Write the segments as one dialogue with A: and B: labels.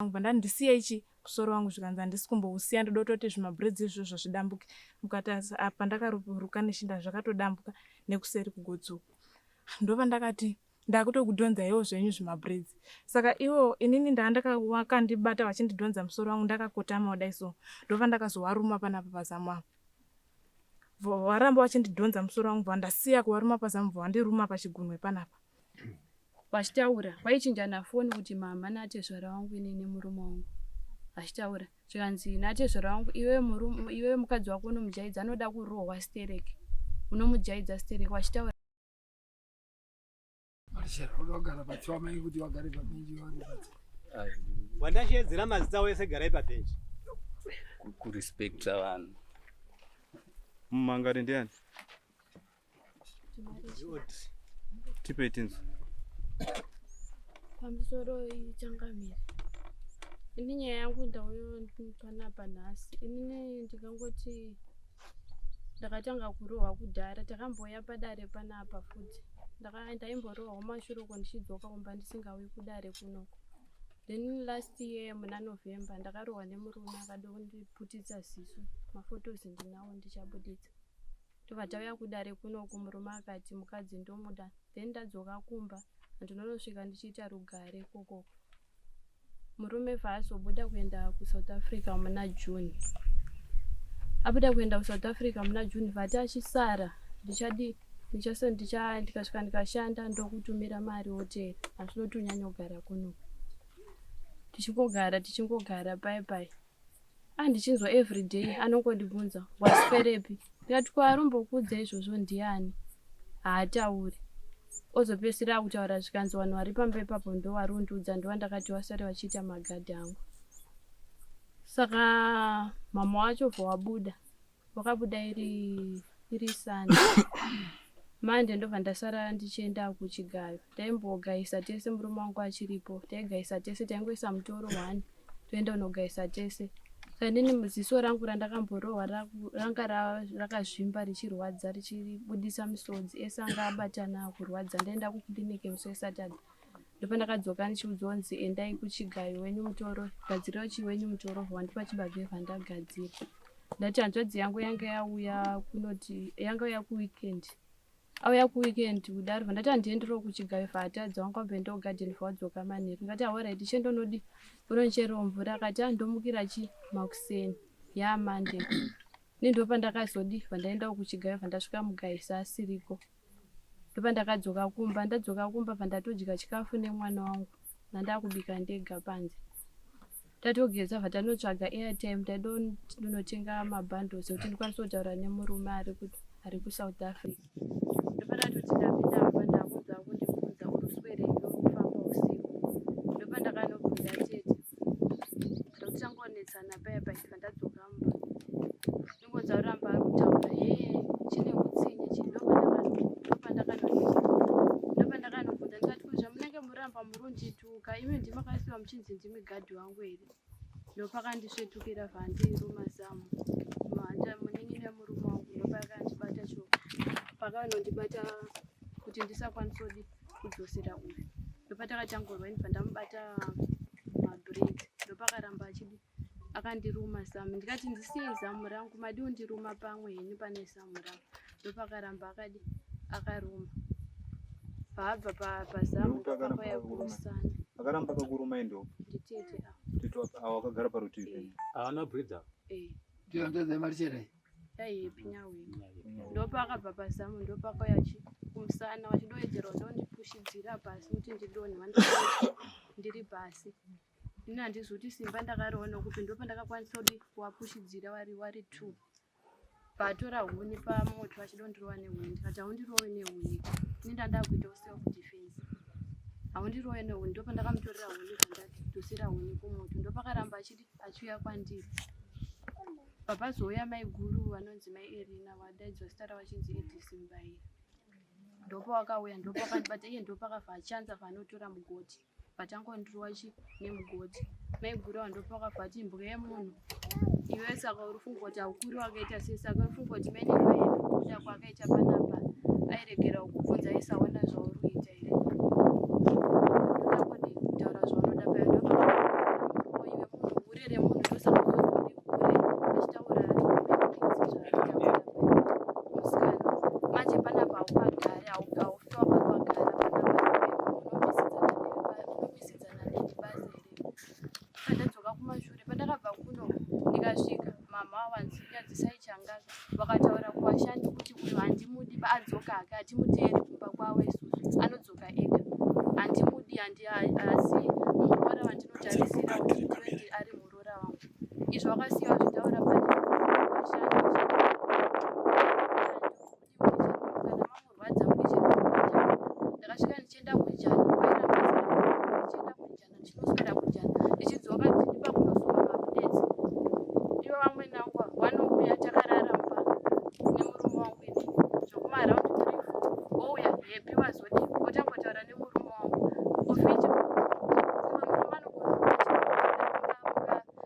A: Ndobva ndati ndisiye chi musoro wangu zvikanzi handisi kumbousiya ndoda kutoti zvimabraids izvozvo zvidambuke. Mukatarisa apa ndakaruka neshinda zvakatodambuka nekuseri kugotsi uku. Ndobva ndakati ndakutokudhonzaiwo zvenyu zvimabraids. Saka ivo inini ndakandibata vachindidhonza musoro wangu ndakakotama kudai so. Ndobva ndakazowaruma panapa pazamu apa. Varamba vachindidhonza musoro wangu bva ndasiya kuvaruma pazamu bva vandiruma pachigunwe panapa.
B: Vachitaura vaichinjana foni kuti mama natezvara wangu ini nemurume wangu vachitaura zvikanzi natezvara wangu iwewe murume iwewe mukadzi wako unomujaidza anoda kurohwa stereki unomujaidza stereki vachitaura.
C: Wandasheedzera mazita wese garai pabhenji.
D: Kurespecta vanhu.
E: Mumangari ndiani? Tipei tinzwe.
B: Pamusoro changamire. Ini nyaya yangu ndauyo panapa nhasi. Inini ndingangoti ndakatanga kurohwa kudhara takambouya padare panapa futi. Ndaimborohwa kumashure uko ndichidzoka kumba ndisingauyi kudare kunoko. Then last year muna November ndakarohwa nemurume akada kundiputitsa ziso. Mafotos ndinawo ndichabuditsa. Tobva tauya kudare kunoku murume akati mukadzi ndomuda then ndadzoka kumba ndinonosvika ndichiita rugare ikokoko. Murume bvaazobuda kuenda kuSouth Africa muna June. Abuda kuenda kuSouth Africa muna June vati achisara ndichadii ndichasa ndicha ndikasvika ndikashanda ndokutumira mari hotera hazvinoti unyanyogara kunoku. Tichingogara tichingogara pai pai Ah ndichinzwa everyday anongondibvunza waswerepi ndikati ko arumbokuudza izvozvo ndiani haatauri ozopedzisira akutaura zvikanzi vanhu vari pamba ipapo ndovarundiudza ndovandakati vasare vachiita magadhi angu saka mama wacho bva wabuda Wakabuda iri iri Sunday. Monday ndobva ndasara ndichienda kuchigayo. Taimbogaisa tese murume wangu achiripo. Taigaisa tese taingoisa mutoro one toenda kunogaisa tese. Saka inini ziso rangu randakamborohwa ranga rakazvimba richirwadza richibudisa misodzi ese anga abatana kurwadza. Ndaenda kuclinic musi weSaturday. Ndopandakadzoka ndichiudzwa kunzi endai kuchigayo wenyu mutoro gadzirirai chi wenyu mutoro wandipa chibage vandagadzira. Ndati hanzvadzi yangu yanga yauya kunoti yanga yauya kuweekend auya kuweekend kudaro vandati handiendirewo kuchigayo faatadza wangu wabva kugarden fawadzoka manheru ndikati ahoraiti chendonodi unondicherewo mvura akati andomukira chi makuseni yamonday ini ndopandakazodi vandaendawo kuchigayo vandasvika mugaisa asiriko Ndopandakadzoka kumba ndadzoka kumba bvandatodya chikafu nemwana wangu ndandakubika ndega panze tatogeza bva tanotsvaga airtime taida kunotenga mabundles ekuti ndikwanise kutaura nemurume ari kusouth africa ndopandatoti ndapinda mumba ndakunzwa kundibvunza uri kuswerei uri kufamba usiku ndopandakanobvunza tete ndokuti tangonetsana paya paya ndadzoka mumba Ndingonzwa aramba ari kutaura hee chine utsinye chi ndopandakanobvunza ndikati ko zvamunenge muramba murundituka imi ndimakasiwa muchinzi ndimi gadhi wangu here ndopakandisvetukira vandiruma zamu mhanja munin'ina wemurume wangu ndopakandibata cho pakanondibata kuti ndisakwanisa kudi kudzosera uyu ndopatakatangorwa ini pandamubata mabraids ndopakaramba achidi akandiruma zamu ndikati ndisiye zamu rangu madi undiruma pamwe henyu pane zamu rangu ndopakaramba akadi akaruma paabva pazamu ndopakauya kumusana
E: akaramba akakuruma endo
B: nditete
E: tete awo akagara parutivi penyu
C: haana bridza
B: eh
F: ndiyo mari chera
B: yaiyepi nyawini ndopakabva pazamu ndopakauya kumusana vachidowedzera ndondipushidzira pasi kuti ndidonhe ndiri pasi Ini handizi kuti simba ndakariona kupi ndopandakakwanisa kudi kuwapushidzira wari wari two patora huni pamoto vachidondirova nehuni ndikati haundirove nehuni ini ndandakuitawo self defense haundirove nehuni ndopandakamutorera huni zvandadosera huni kumoto ndopakaramba achidi achiuya kwandiri papazouya maiguru vanonzi mai erina vadaidzwa zita ravo vachinzi edisi mubaira ndopawakauya ndopakandibata iye ndopakabva achanza vanotora mugoti Vachangondirova chi nemugoti. Maiguru ava ndopakabva ati imbwa yemunhu. Iwe saka uri kufunga kuti haukuri wakaita sei saka uri kufunga kuti mai nemai kubuda kwaakaita panapa airegera kukubvunza aisaona zvauri kuita here. Ndoda kudii kutaura zvaunoda paya ndopa. Ndosaka uri kure achitaura zvaarikutaura musikana. Manje panapa haupagari, haufi wakapagara panapa unomisidzana neni basa here? Pandadzoka kumashure, pandakabva kuno ndikasvika mama wanzinyadzisai changa vakataura kuvashandi kuti uyu handimudi adzoka hake hatimuteeri kumba kwavo isusu anodzoka ega handimudi asi muroora wandinotarisira kuti ari muroora wangu izvo vakasiya vazvitaura pamurwadza ndakasvika ndichienda kujana ndichienda kujana ndichinoswera kujana ndichidzoka ndichidipa kunosuka maplates ivo vamwene vangu vanouya takarara mumba nemurume wangu ini zvekumaround 3 4 ouya happy wazodii otangotaura nemurume wangu oficha umwe murume anogona kuamuka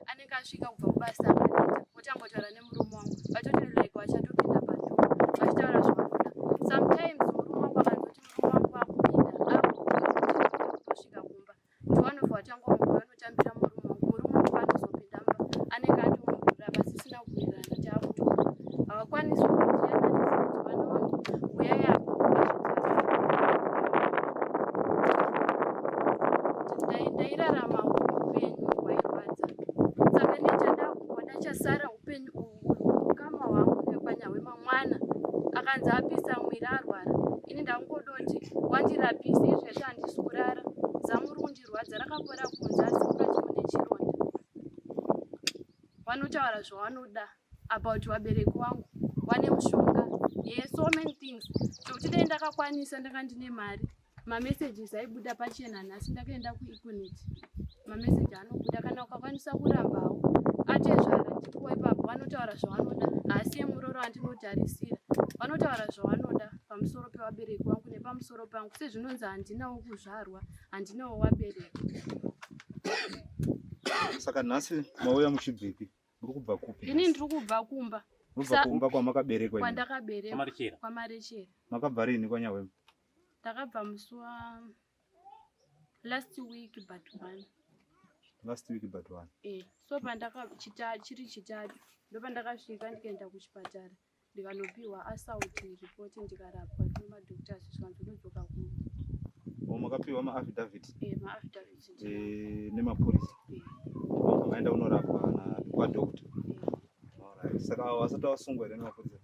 B: anenge asvika kubva kubasa akaneta otangotaura nemurume wangu vatoti like vachatopinda padoor vachitaura zvavanoda. Sometimes murume wangu akanzoti murume wangu akupinda akutosvika kumba ndivanobva vatanga vanotambira murume wangu. Murume wangu paanozopinda mumba anenge atomuvhura pasisina kuwirirana taakutoka havakwanisi kundiyananisa kuti vana vangu uyai apa ndairarama upenyu hwairwadza saka nechandakuona chasara upenyu ukama hwangu nekwanyahwema mwana akanzi apisa mwiri arwara ini ndangodoti wandirapisa izvezvi handisi kurara zamu uri kundirwadza rakapora kunze asi mukati mune chironda vanotaura zvavanoda about vabereki vangu vane mushonga yeah, so many things zvekuti dai ndakakwanisa ndanga ndine mari mamessages aibuda pachena nhasi ndakaenda kueconet mameseji anobuda kana ukakwanisa kurambawo atezvara ndipo ipapo vanotaura zvavanoda haasi emuroro andinotarisira vanotaura zvavanoda pamusoro pevabereki vangu nepamusoro pangu sezvinonzi handinawo kuzvarwa handinawo vabereki.
E: Saka nhasi mauya muchibvepi? Muri kubva kupi?
B: Ini ndiri kubva kumba.
E: Mubva kumba kwamakaberekwa?
B: Kwandakaberekwa. Kwamarechera.
E: Makabva rini kwaNyahwema?
B: Ndakabva musi wa last week but one.
E: Last week but one.
B: Eh, so pandaka chita chiri chitatu ndopandakasvika ndikaenda kuchipatara ndikanopiwa assault report ndikarapwa nemadoctors zvikanzi unodzoka ku
E: O makapiwa maaffidavit?
B: Eh, maaffidavit.
E: Eh, nemapurisa.
B: Eh.
E: Ndobva maenda kunorapwa na kwadoctor.
B: Eh.
E: Alright. Saka vasati vasungwa here nemapurisa?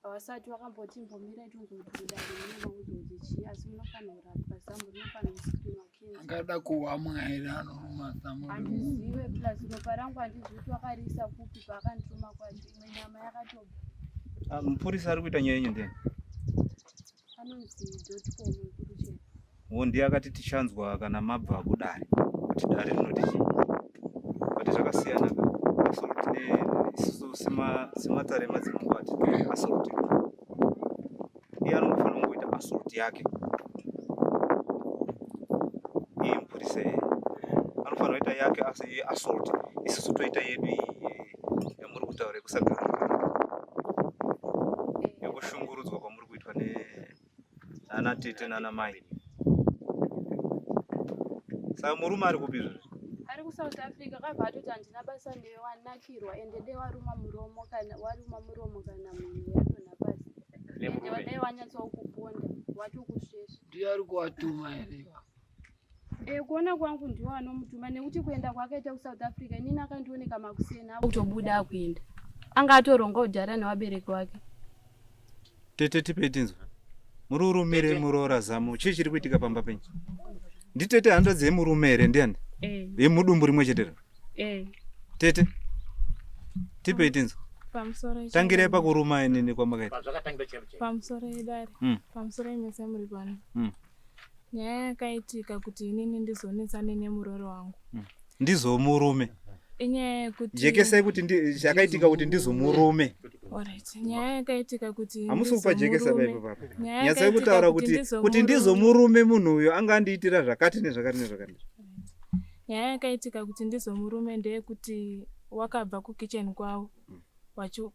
B: Havasati vakamboti mbomirai tonzwa kuti mudare mune makuzi kuti chii asi munofanira kurapwa zamu rinofanira kuscreenwa cancer.
F: Angada kuwamwa here anoruma zamu?
B: Handizive plus ropa rangu handizivi kuti wakariisa kupi paakandiruma kwacho imwe nyama yakatobva.
E: Ah, mupurisa ari kuita nyaya yenyu ndiani?
B: Anonzi dotcom wekuruchero.
E: Wo ndiye akati tichanzwa kana mabva kudare kuti dare rinoti chii. But zvakasiyana ka. Assault ne isusu sematare emadzimambo ati assault. Iye anongofanira kungoita assault yake. Iye mupurisa iye anofanira kuita yake asi assault. Isusu toita yedu iyi yamuri kutaura yekusagara yekushungurudzwa kwamuri kuitwa ne nana tete nana mai. Saka murume ari kupi izvozvi?
B: Ari kuSouth Africa akabva atoti handina basa newe wanakirwa ende dai waruma muromo kana waruma muromo kana mhino yadonha pasi ende dai wanyatsokuponda watokusvesva.
F: Ndiye ari kuvatuma here?
B: Eh, kuona kwangu ndiwo anomutuma nekuti kuenda kwaakaita kuSouth Africa inini akandioneka makuseni akutobuda akuenda anga atoronga kudhara nevabereki wake.
E: Tete tipei tinzwa. Muri urumire muroora zamu chii chiri kuitika pamba penyu? Nditete hanzvadzi yemurume here ndiani?
B: Eh.
E: Yemudumbu rimwe chete here?
B: Eh.
E: Tete tipei tinzwa.
A: Pamusoro
E: Tangirai pakuruma inini kwamakaita.
A: Pamusoro yedare. Pamusoro yemese muri pano. Nyaya yakaitika kuti inini ndizonetsane nemuroora wangu.
E: Ndizomurume.
A: Inyaya yekuti
E: Jekesai kuti chakaitika kuti ndizomurume.
A: Alright. Nyaya yakaitika kuti
E: Hamusi kupajekesa
A: ndizomurume.
E: paipo papo.
A: Nyaya
E: Nyatsai
A: yakaitika
E: kutaura
A: kuti
E: kuti
A: ndizomurume.
E: ndizomurume munhu uyo anga andiitira zvakati nezvakati nezvakati.
A: Nyaya yakaitika kuti ndizomurume ndeyekuti wakabva kukitchen kwavo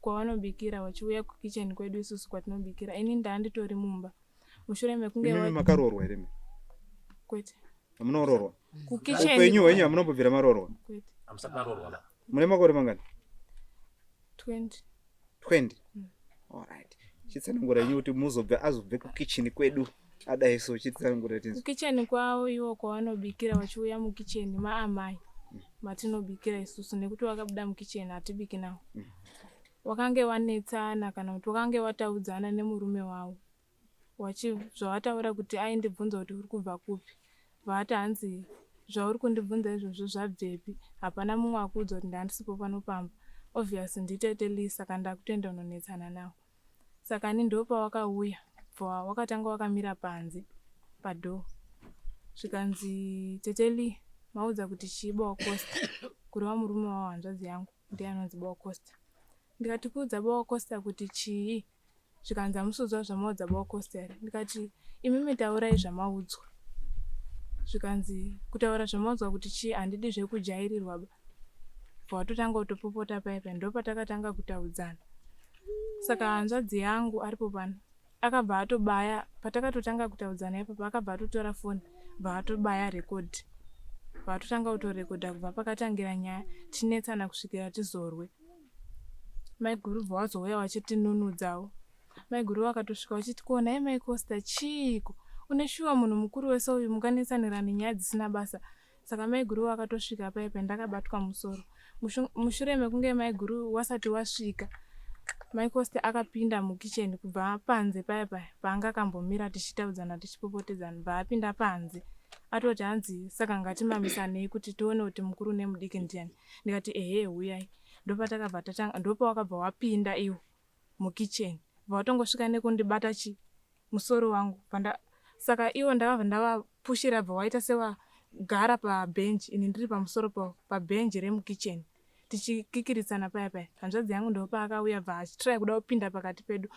A: kwavanobikira vachiuya kukitchen kwedu isusu kwatinobikira. Ini ndanditori mumba. Mushure mekunge
E: Imimi makaroorwa here imi?
A: Kwete.
E: Hamunoroorwa?
A: Kukitchen.
E: Upenyu hwenyu hamunombobvira maroorwa?
A: Kwete.
G: Hamusati maroorwa ba.
E: Mune makore mangani?
A: 20.
E: 20. Alright. Chitsanangura yenyu kuti muzobve azobve kukicheni kwedu adai so, chitsanangura tinzwe.
A: Kukicheni kwavo iwo kwavanobikira, vachiuya mukicheni maamai matinobikira isusu, nekuti wakabuda mukicheni hatibiki nawo. Wakange wanetsana kana kuti wakange wataudzana nemurume wavo, zvawataura kuti aindibvunza kuti uri kubva kupi, vaati hanzi zvauri kundibvunza izvozvo zvabvepi, hapana mumwe akuudza kuti ndandisipo pano pamba, obvious nditete Lee, saka ndakutoenda unonetsana nawo. Saka ani ndopawakauya, bva wakatanga wakamira panze padoor, zvikanzi tete Lee maudza kuti chii Bawacosta, kureva murume wavo hanzvadzi yangu ndiye anonzi Bawacosta. Ndikati kuudza Bawacosta kuti chii? Zvikanzi hamusi kuziva zvamaudza Bawacosta here? Ndikati imimi taurai zvamaudzwa. Zvikanzi kutaura zvamaudzwa kuti chii, handidi zvekujairirwa ba. Bva watotanga kutopopota paipa, ndopatakatanga kutaudzana. Saka hanzvadzi yangu aripo pano akabva atobaya, patakatotanga kutaudzana ipapo akabva atotora foni, bva atobaya record, bva atotanga kutorekodha kubva pakatangira nyaya tichinetsana kusvikira tizorwe. Maiguru bva wazouya wachitinunudzawo. Maiguru vakatosvika vachiti ko nhai mai Costa chiiko, une shuwa munhu mukuru wese uyu munganetsanirana nyaya dzisina basa. Saka maiguru vakatosvika paipa ndakabatwa musoro. Mushure mekunge maiguru wasati wasvika, mai Costa akapinda mukicheni kubva panze paya paya paanga akambomira tichitaudzana tichipopotedzana, bva apinda panze atoti hanzi saka ngatimamisanei kuti tione kuti mukuru nemudiki ndiani. Ndikati ehe huyai. Ndopatakabva tatanga, ndopawakabva wapinda iwo mukicheni, bva watongosvika nekundibata chi musoro wangu panda. Saka iwo ndakabva ndavapushira, bva waita sewagara pabhenji, ini ndiri pamusoro pabhenji remukicheni, tichikikiritsana paya paya. Hanzvadzi yangu ndopaakauya, bva achitry kuda kupinda pakati pedu.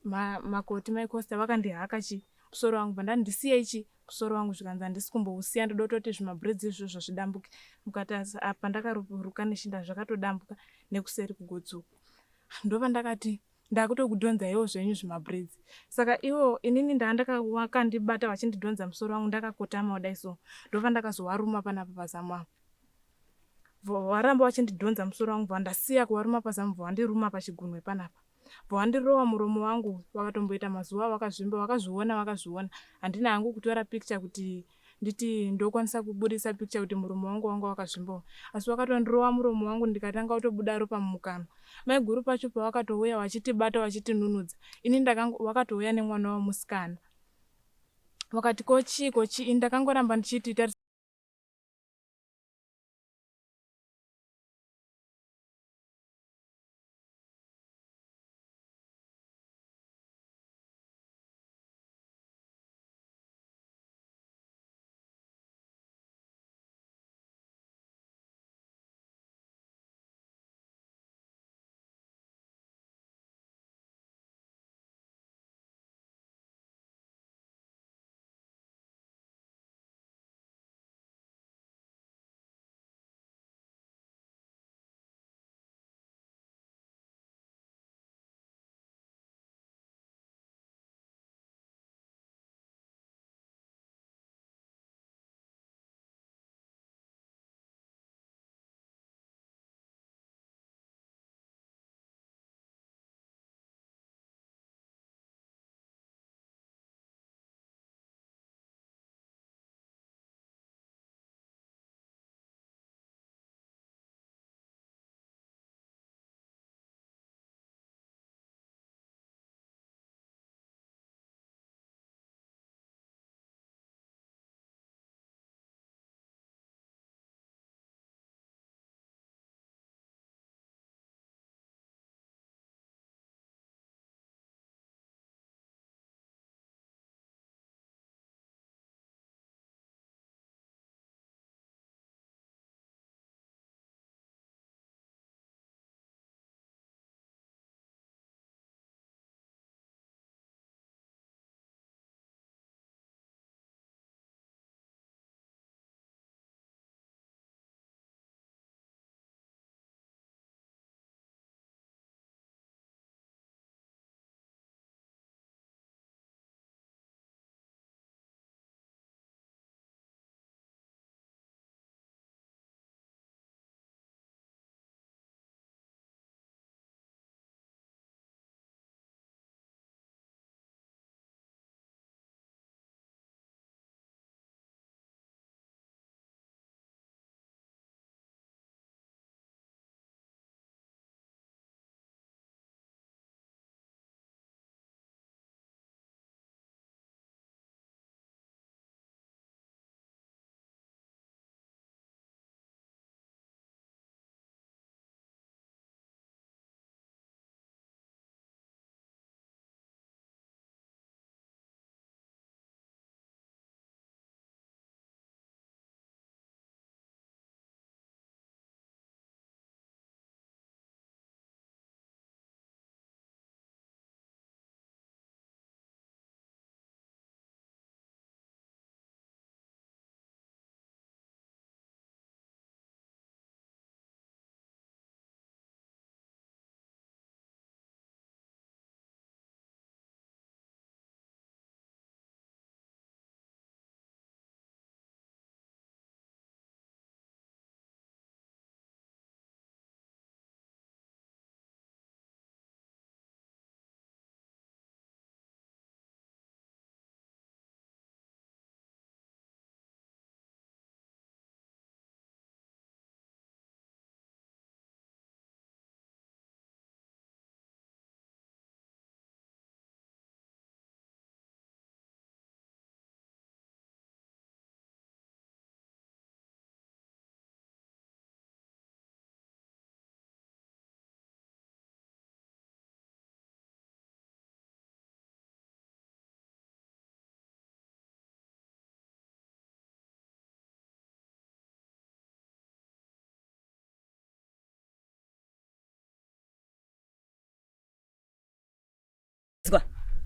A: Makoti mai Costa vakandihaka chi musoro wangu, bva ndati ndisiyei chi musoro wangu. Zvikanzi handisi kumbousiya, ndoda kutoti zvimabreads izvozvo zvidambuke. Mukati apa ndakaruka neshinda zvakatodambuka nekuseri kugotsuka. Ndopandakati ndakutokudhonza iwo zvenyu zvimabreads. Saka iwo inini ndakandibata vachindidhonza musoro wangu ndakakotama kudai so, ndopandakazowaruma panapa pazamu apo. Varamba vachindidhonza musoro wangu, bva ndasiya kuvaruma pazamu, bva vandiruma pachigunwe panapa, bva vandirova muromo wangu, wakatomboita mazuva wakazvimba. Vakazviona, vakazviona. Handina hangu kutora picture kuti nditi ndokwanisa kubudisa picture kuti muromo wangu wanga wakazvimbawo, asi wakatondirova muromo wangu ndikatanga kutobuda ropa mumukanwa. Maiguru pacho pavakatouya vachitibata vachitinunudza, ini wakatouya nemwana wamusikana, wakati ko chii ko chii, ini ndakangoramba ndichiti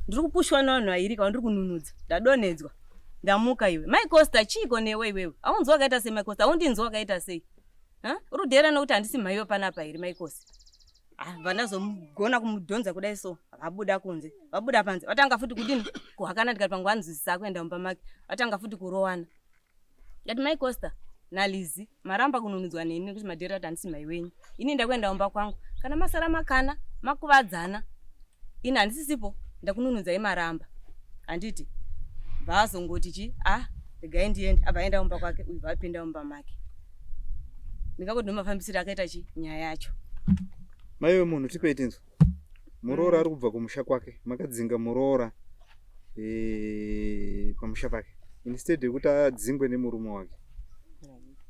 G: Ndiri kupushwa nevanhu vairi ka ndiri kununudza. Ndadonhedzwa. Ndamuka iwe. Mai Costa chiiko newe iwewe? Haunzwa wakaita sei Mai Costa? Haundinzwa wakaita sei? Ha? Uri kudheera nokuti handisi mhaiwe panapa here Mai Costa? Ah, bva ndazomugona kumudhonza kudai so vabuda kunze. Vabuda panze. Vatanga futi kudini? Kuhakana ndikati pangu anzwisisa akuenda mumba make. Vatanga futi kurowana. Ndati Mai Costa naLizzy maramba kununudzwa neni nekuti madheri ati handisi mai wenyu. Ini ndakuenda kumba kwangu. Kana masara makana makuvadzana ini handisisipo ndakununudzai maramba. Handiti vaazongoti chi ah regai ndiende abva aenda kumba kwake uyu bva apinda mumba make. Ndingangoti ndomafambisiro akaita chi nyaya yacho.
E: Mai vemunhu tipei tinzwa. Muroora ari kubva kumusha kwake makadzinga muroora e, pamusha pake instead yekuti adzingwe nemurume wake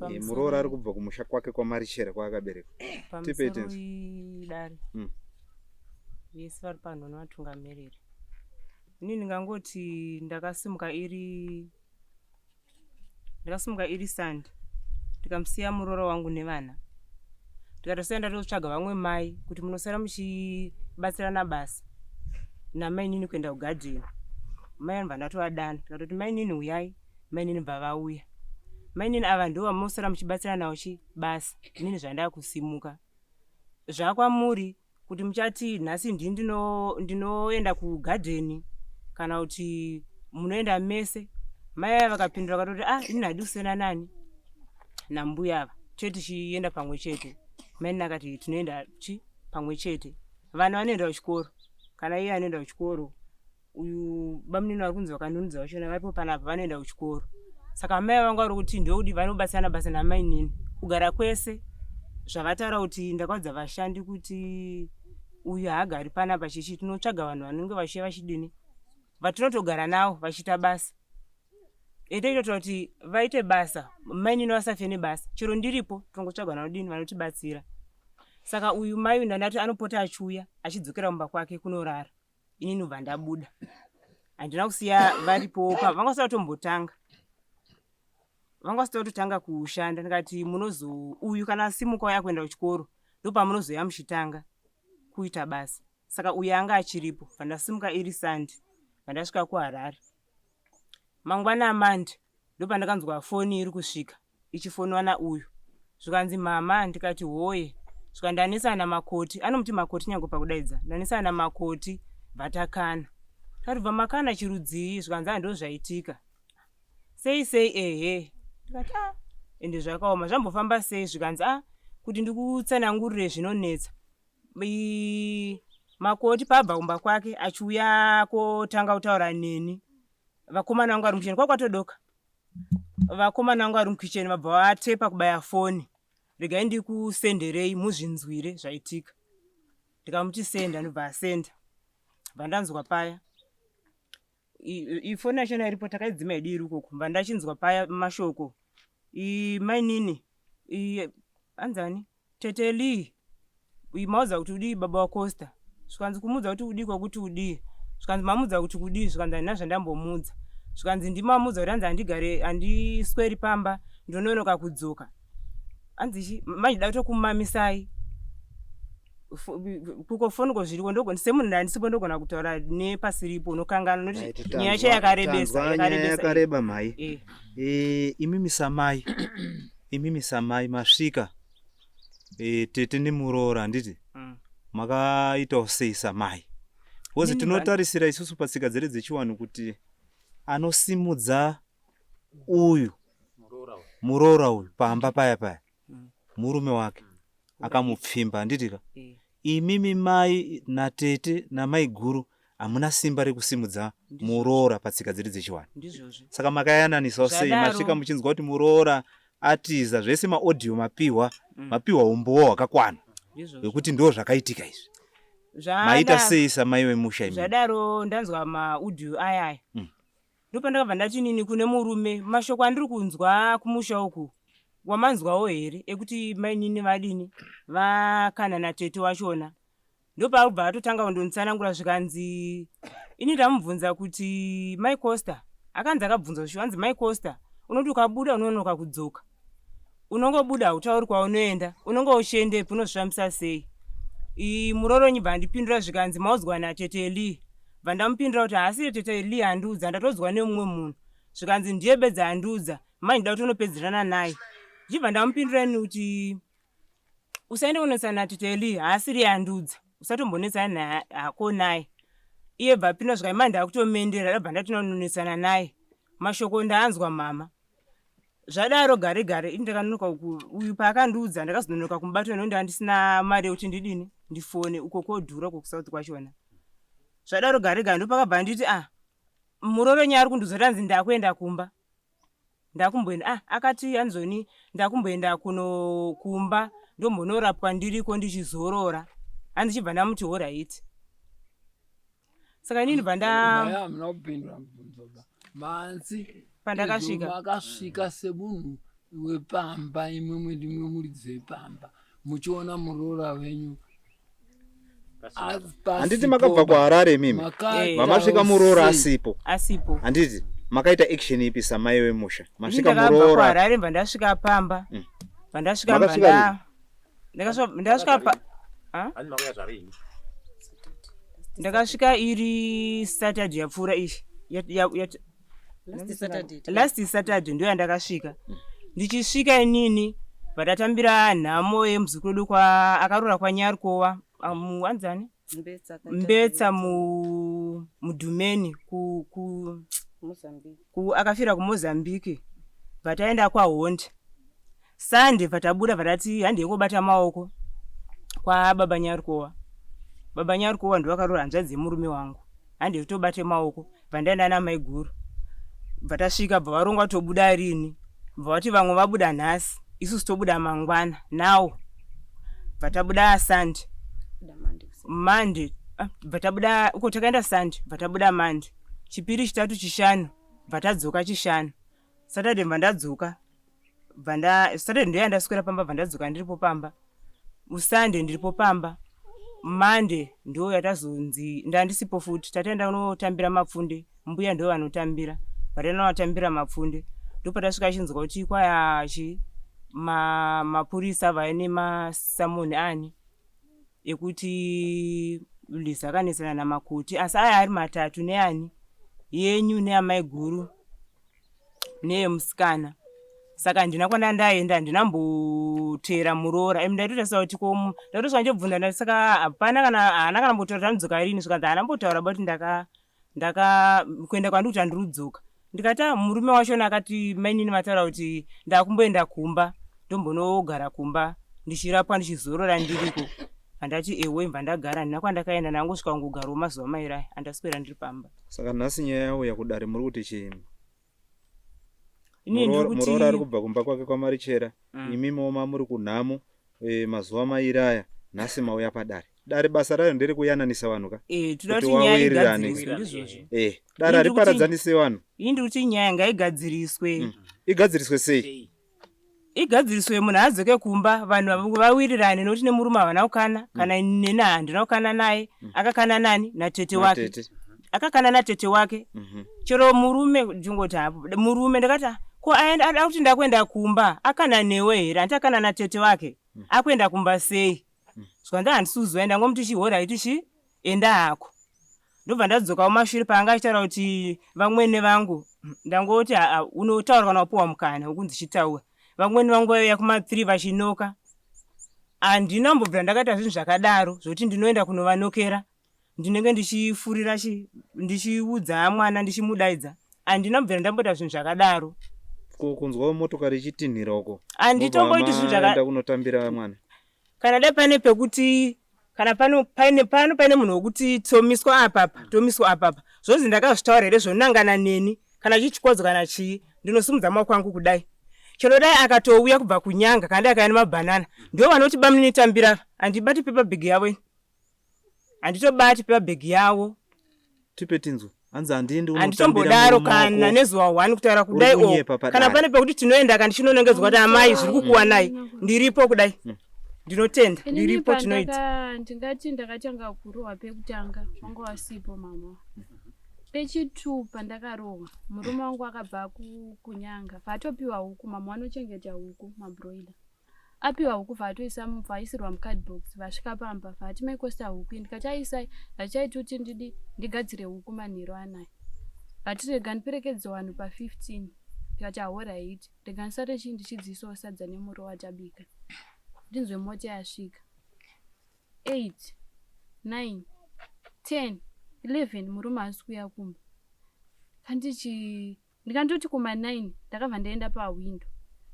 E: e, muroora ari kubva kumusha kwake kwamarichera kwaakaberekwa. Tipei tinzwa.
H: Dare vese vari pano nevatungamiriri ini ndingangoti ndakasimuka iri Ndakasimuka iri Sunday ndikamusiya muroora wangu nevana ndikatosiya ndatotsvaga vamwe mai kuti munosara muchibatsirana basa namainini kuenda kugadheni mai anobva ndatovadana ndikatoti mainini huyai mainini bva vauya mainini ava ndivo vamunosara muchibatsirana nawo chi basa inini zvandakusimuka zvakwamuri kuti muchati nhasi ndini ndinoenda kugadheni kana kuti munoenda mese mai aya vakapindura vakatoti ah ini hadi kusiyana nani nambuya ava chete tichienda pamwe chete mainini akati tinoenda chi pamwe chete vana vanoenda kuchikoro kana iye anoenda kuchikoro uyu bamunini vari kunzi vakanunudza vachona varipo panapa vanoenda kuchikoro saka amai vangu vari kuti ndokudi vanobatsirana basa namainini kugara kwese zvavataura kuti ndakaudza vashandi kuti uyu haagari panapa chichi tinotsvaga vanhu vanenge vachiya vachidini vatinotogara navo vachiita basa etoitotaura kuti vaite basa mainini vasafe nebasa chero ndiripo tongotsvaga vanodini vanotibatsira saka uyu mai uyu ndandati anopota achiuya achidzokera kumba kwake kunorara ini ndobva ndabuda handina kusiya varipo pa vanga vasati vatombotanga vanga vasati vatotanga kushanda ndikati munozo uyu kana asimuka uya kuenda kuchikoro ndopamunozoya muchitanga kuita basa saka uyu anga achiripo vandasimuka iri sandi vandasvika kuharare Mangwana aMonday ndopandakanzwa foni iri kusvika ichifonwa nauyu zvikanzi mama ndikati hoye zvikanzi ndanesana namakoti anomuti makoti nyange pakudaidza ndanesana namakoti bvatakana ndikati bva makana chirudzii zvikanzi a ndozvaitika sei sei ehe ndikati a ende zvakaoma zvambofamba sei zvikanzi a kuti ndikutsanangurire zvinonetsa Makoti paabva kumba kwake achiuya kotanga kutaura neni vakomana vangu vari mukicheni kwakwatodoka vakomana vangu vari mukicheni vabva vatepa kubaya foni regai ndikusenderei muzvinzwire zvaitika ndikamuti senda ndobva asenda bva ndanzwa paya ifoni yachona iripo takaidzima hedu iri ukoko bva ndachinzwa paya mashoko mainini anzani Tete Lee maudza kuti udii baba waCosta zvikanzi kumuudza kuti udii kwakuti udii zvikanzi mamuudza kuti kudii zvikanzi handina zvandambomuudza zvikanzi ndimamuudza kuti hanzi handigare handisweri pamba ndononoka kudzoka hanzi chi manje da kutokumamisai kuko foni ko zviriko ndogona semunhu ndandisipo ndogona kutaura nepasiripo unokanganwa nokuti nyaya yacho yakarebesa
E: yakareba mhai eh. Eh, imimi samai Imimi samai masvika e, tete nemuroora handiti mm. makaitawo sei samai bcause tinotarisira isusu patsika dzedu dzechiwanhu kuti anosimudza uyu muroora uyu pamba paya paya mm. murume wake mm. akamupfimba handiti ka eh. Imimi mai natete namaiguru hamuna simba rekusimudza muroora patsika dzedu dzechivanhu. Saka makayananisawo sei masvika muchinzwa kuti muroora atiza zvese maaudio mapihwa mm. mapihwa umbowo hwakakwana hwekuti ndo zvakaitika izvi. Maita sei samai vemusha imi?
H: Zvadaro ndanzwa maaudio aya aya. Mm. Ndopandakabva ndati inini kune murume mashoko andiri kunzwa kumusha uku wamanzwawo here ekuti mainini vadini vakana natete wachona ndopaakubva atotanga kundonditsanangura zvikanzi ini ndamubvunza kuti mai Costa akanzi akabvunzwa zvishuwa anzi mai Costa unoti ukabuda unonoka kudzoka unongobuda hautauri kwaunoenda unonge uchiendepi unozvifambisa sei muroronyi bva andipindura zvikanzi maudzwa natete Lee Bva ndamupindura kuti haasiri tete Lee andiudza ndatodzwa nemumwe munhu. Zvikanzi ndiye bedzi andiudza manje ndoda kutonopedzerana naye. Ndichibva ndamupindura ini kuti usaende kunetsana natete Lee haasiri andiudza usatombonetsana naye hako naye. Iye bva apindura zvikanzi manje ndakutomendera ndabva ndatononetsana naye. Mashoko ndaanzwa mama. Zvadaro gare gare ini ndakanonoka uyu paakandiudza ndakazononoka kumubato nekuti ndandisina mari yekuti ndidini ndifone uko kodhura uko kusouth kwachona. Zvadaro gare gare ndopakabva nditi ah muroro nyaya ari kundiudza kuti anzi ndakuenda kumba ndakumboenda ah akati anzoni ndakumboenda kuno kumba ndombonorapwa ndiriko ndichizorora hanzi chibva ndamuti horaiti saka inini bva
F: nda kupindura mubvunzo ba manzi
H: pandakasvika
F: makasvika semunhu wepamba imwemwe ndimwe muridzi wepamba muchiona muroora wenyu
E: handiti makabva kuharare imimi eh. vamasvika muroora asipo
H: asipo
E: handiti makaita action ipi samai wemusha masvika muroora
H: kuharare bva ndasvika pamba mm. bva ndasvika ndasvika pa ndakasvika iri saturday yapfuura iyi last saturday ndo yandakasvika ndichisvika inini vatatambira nhamo yemuzukuru wedu kwa akaroora kwanyarikowa anzani mbetsa mudhumeni ku, ku, ku akafira kumozambique bvataenda kwahonde Sunday bvatabuda bvatati handei kobata maoko kwababa Nyarikowa. Baba Nyarikowa ndovakaroora hanzvadzi yemurume wangu. Handei tobate maoko bvandaenda namaiguru. Bvatasvika bva varongwa tobuda rini. Bva vati vamwe vabuda nhasi isusu tobuda mangwana now. Bvatabuda Sunday. Monday ah, bvatabuda uko takaenda Sunday bvatabuda Monday. Chipiri, Chitatu, Chishanu bvatadzoka Chishanu. Saturday bva ndadzoka bva nda Saturday ndoya ndaswera pamba bva ndadzoka ndiripo pamba Sunday ndiripo pamba Monday ndo yatazonzi ndandisipo futi tataenda kunotambira mapfunde mbuya ndo vanotambira bva taenda mapfunde ndopatasvika chinzwa kuti kwaya chi ma, mapurisa vaine masamoni ani ekuti Liza akanetsana namakoti asi aya ari matatu neani yenyu neamaiguru neyemusikana saka handina kwanda ndaenda handina mboteera muroora em ndaitoita sakuti ko ndaitosvika ndichobvunza ndati saka hapana kana haana kana mbotaura kuti anodzoka rini zvikanzi haana mbotaura but ndaka ndaka kuenda kwandiri kuti andiri kudzoka ndikati ah murume wachona akati mainini vataura kuti ndakumboenda kumba ndombonogara kumba ndichirapwa ndichizorora ndiriko handati ewe mva ndagara handina kwandakaenda ndangosvika kungogarawo mazuva mairi aya andaswera ndiri pamba
E: Saka nhasi nyaya yauya kudare muri kuti chii? Muroora ari kubva kumba kwake kwaMarichera mm. imi moma muri kunhamo e, mazuva mairi aya nhasi mauya padare. Dare basa rayo nderekuyananisa vanhu ka
H: e, kuti wawirirane.
E: E, dare hariparadzanise vanhu.
H: Ini ndiri kuti nyaya ngaigadziriswe.
E: Mm. Igadziriswe sei?
H: igadziriswe munhu adzoke kumba vanhu vawirirane nokuti nemurume havana kukana kana mm. neni handina kukana naye mm. akakana nani natete wake akakana natete wake mm-hmm. chero murume ndingoti hapo murume ndakati ah, ko ada kuti ndakuenda kumba akana newe here handiti akana natete wake mm. akuenda kumba sei zvikanzi handisi kuzoenda ngomuti chihora iti chi enda hako ndobva ndadzoka kumashure paanga achitaura kuti vamwene vangu ndangoti haa unotaura kana wapuwa mukana wekunzi chitaura vamwene vangu vaiuya kuma3 vachinoka handina kumbobvira ndakaita zvinhu zvakadaro zvekuti ndinoenda kunovanokera ndinenge ndichifurira chi ndichiudza mwana ndichimudaidza handina kubvira ndamboita zvinhu zvakadaro
E: ko kunzwa motokari ichitinhira uko
H: handitomboiti zvinhu
E: zvakaenda kunotambira mwana
H: kana dai pane pekuti kana pano paine pano paine munhu wekuti tomiswa apapa tomiswa apapa zvonzi ndakazvitaura here zvonangana neni kana chichikodzo kana chii ndinosimudza maoko angu kudai chero dai akatouya kubva kunyanga kana dai akauya nemabhanana ndivo vanoti bamunini tambira handibati pepa bhegi yavo ini handitobati pepa bhegi yavo
E: tipe tinzwe hanzi handiendi
H: handitombodaro kana nezuva one kutaura kudai o kana pane pekuti tinoenda ka ndichinonongedzwa kuti amai zviri kukuwanai ndiripo kudai hmm. ndinotenda ndiripo tinoita
B: ndingati ndakatanga kurohwa pekutanga wanga wasipo mama pechitu pandakarohwa murume wangu akabva kunyanga paatopiwa huku mama wanochengeta huku mabroiler. Apiwa huku bvaatoisa bvaaisirwa mucardbox vasvika pamba bvaati mai Costa huku iyi ndikati aisai hachichaiti kuti ndidi ndigadzire huku manheru anaya. Vati rega ndiperekedze vanhu pa 15 ndikati ahoraiti rega ndisare chii ndichidziisawo sadza nemuriwo watabika ndinzwe mota yasvika. 8 9 10 11 murume haasi kuuya kumba kandichi ndikandoti kuma 9 ndakabva ndaenda pahwindo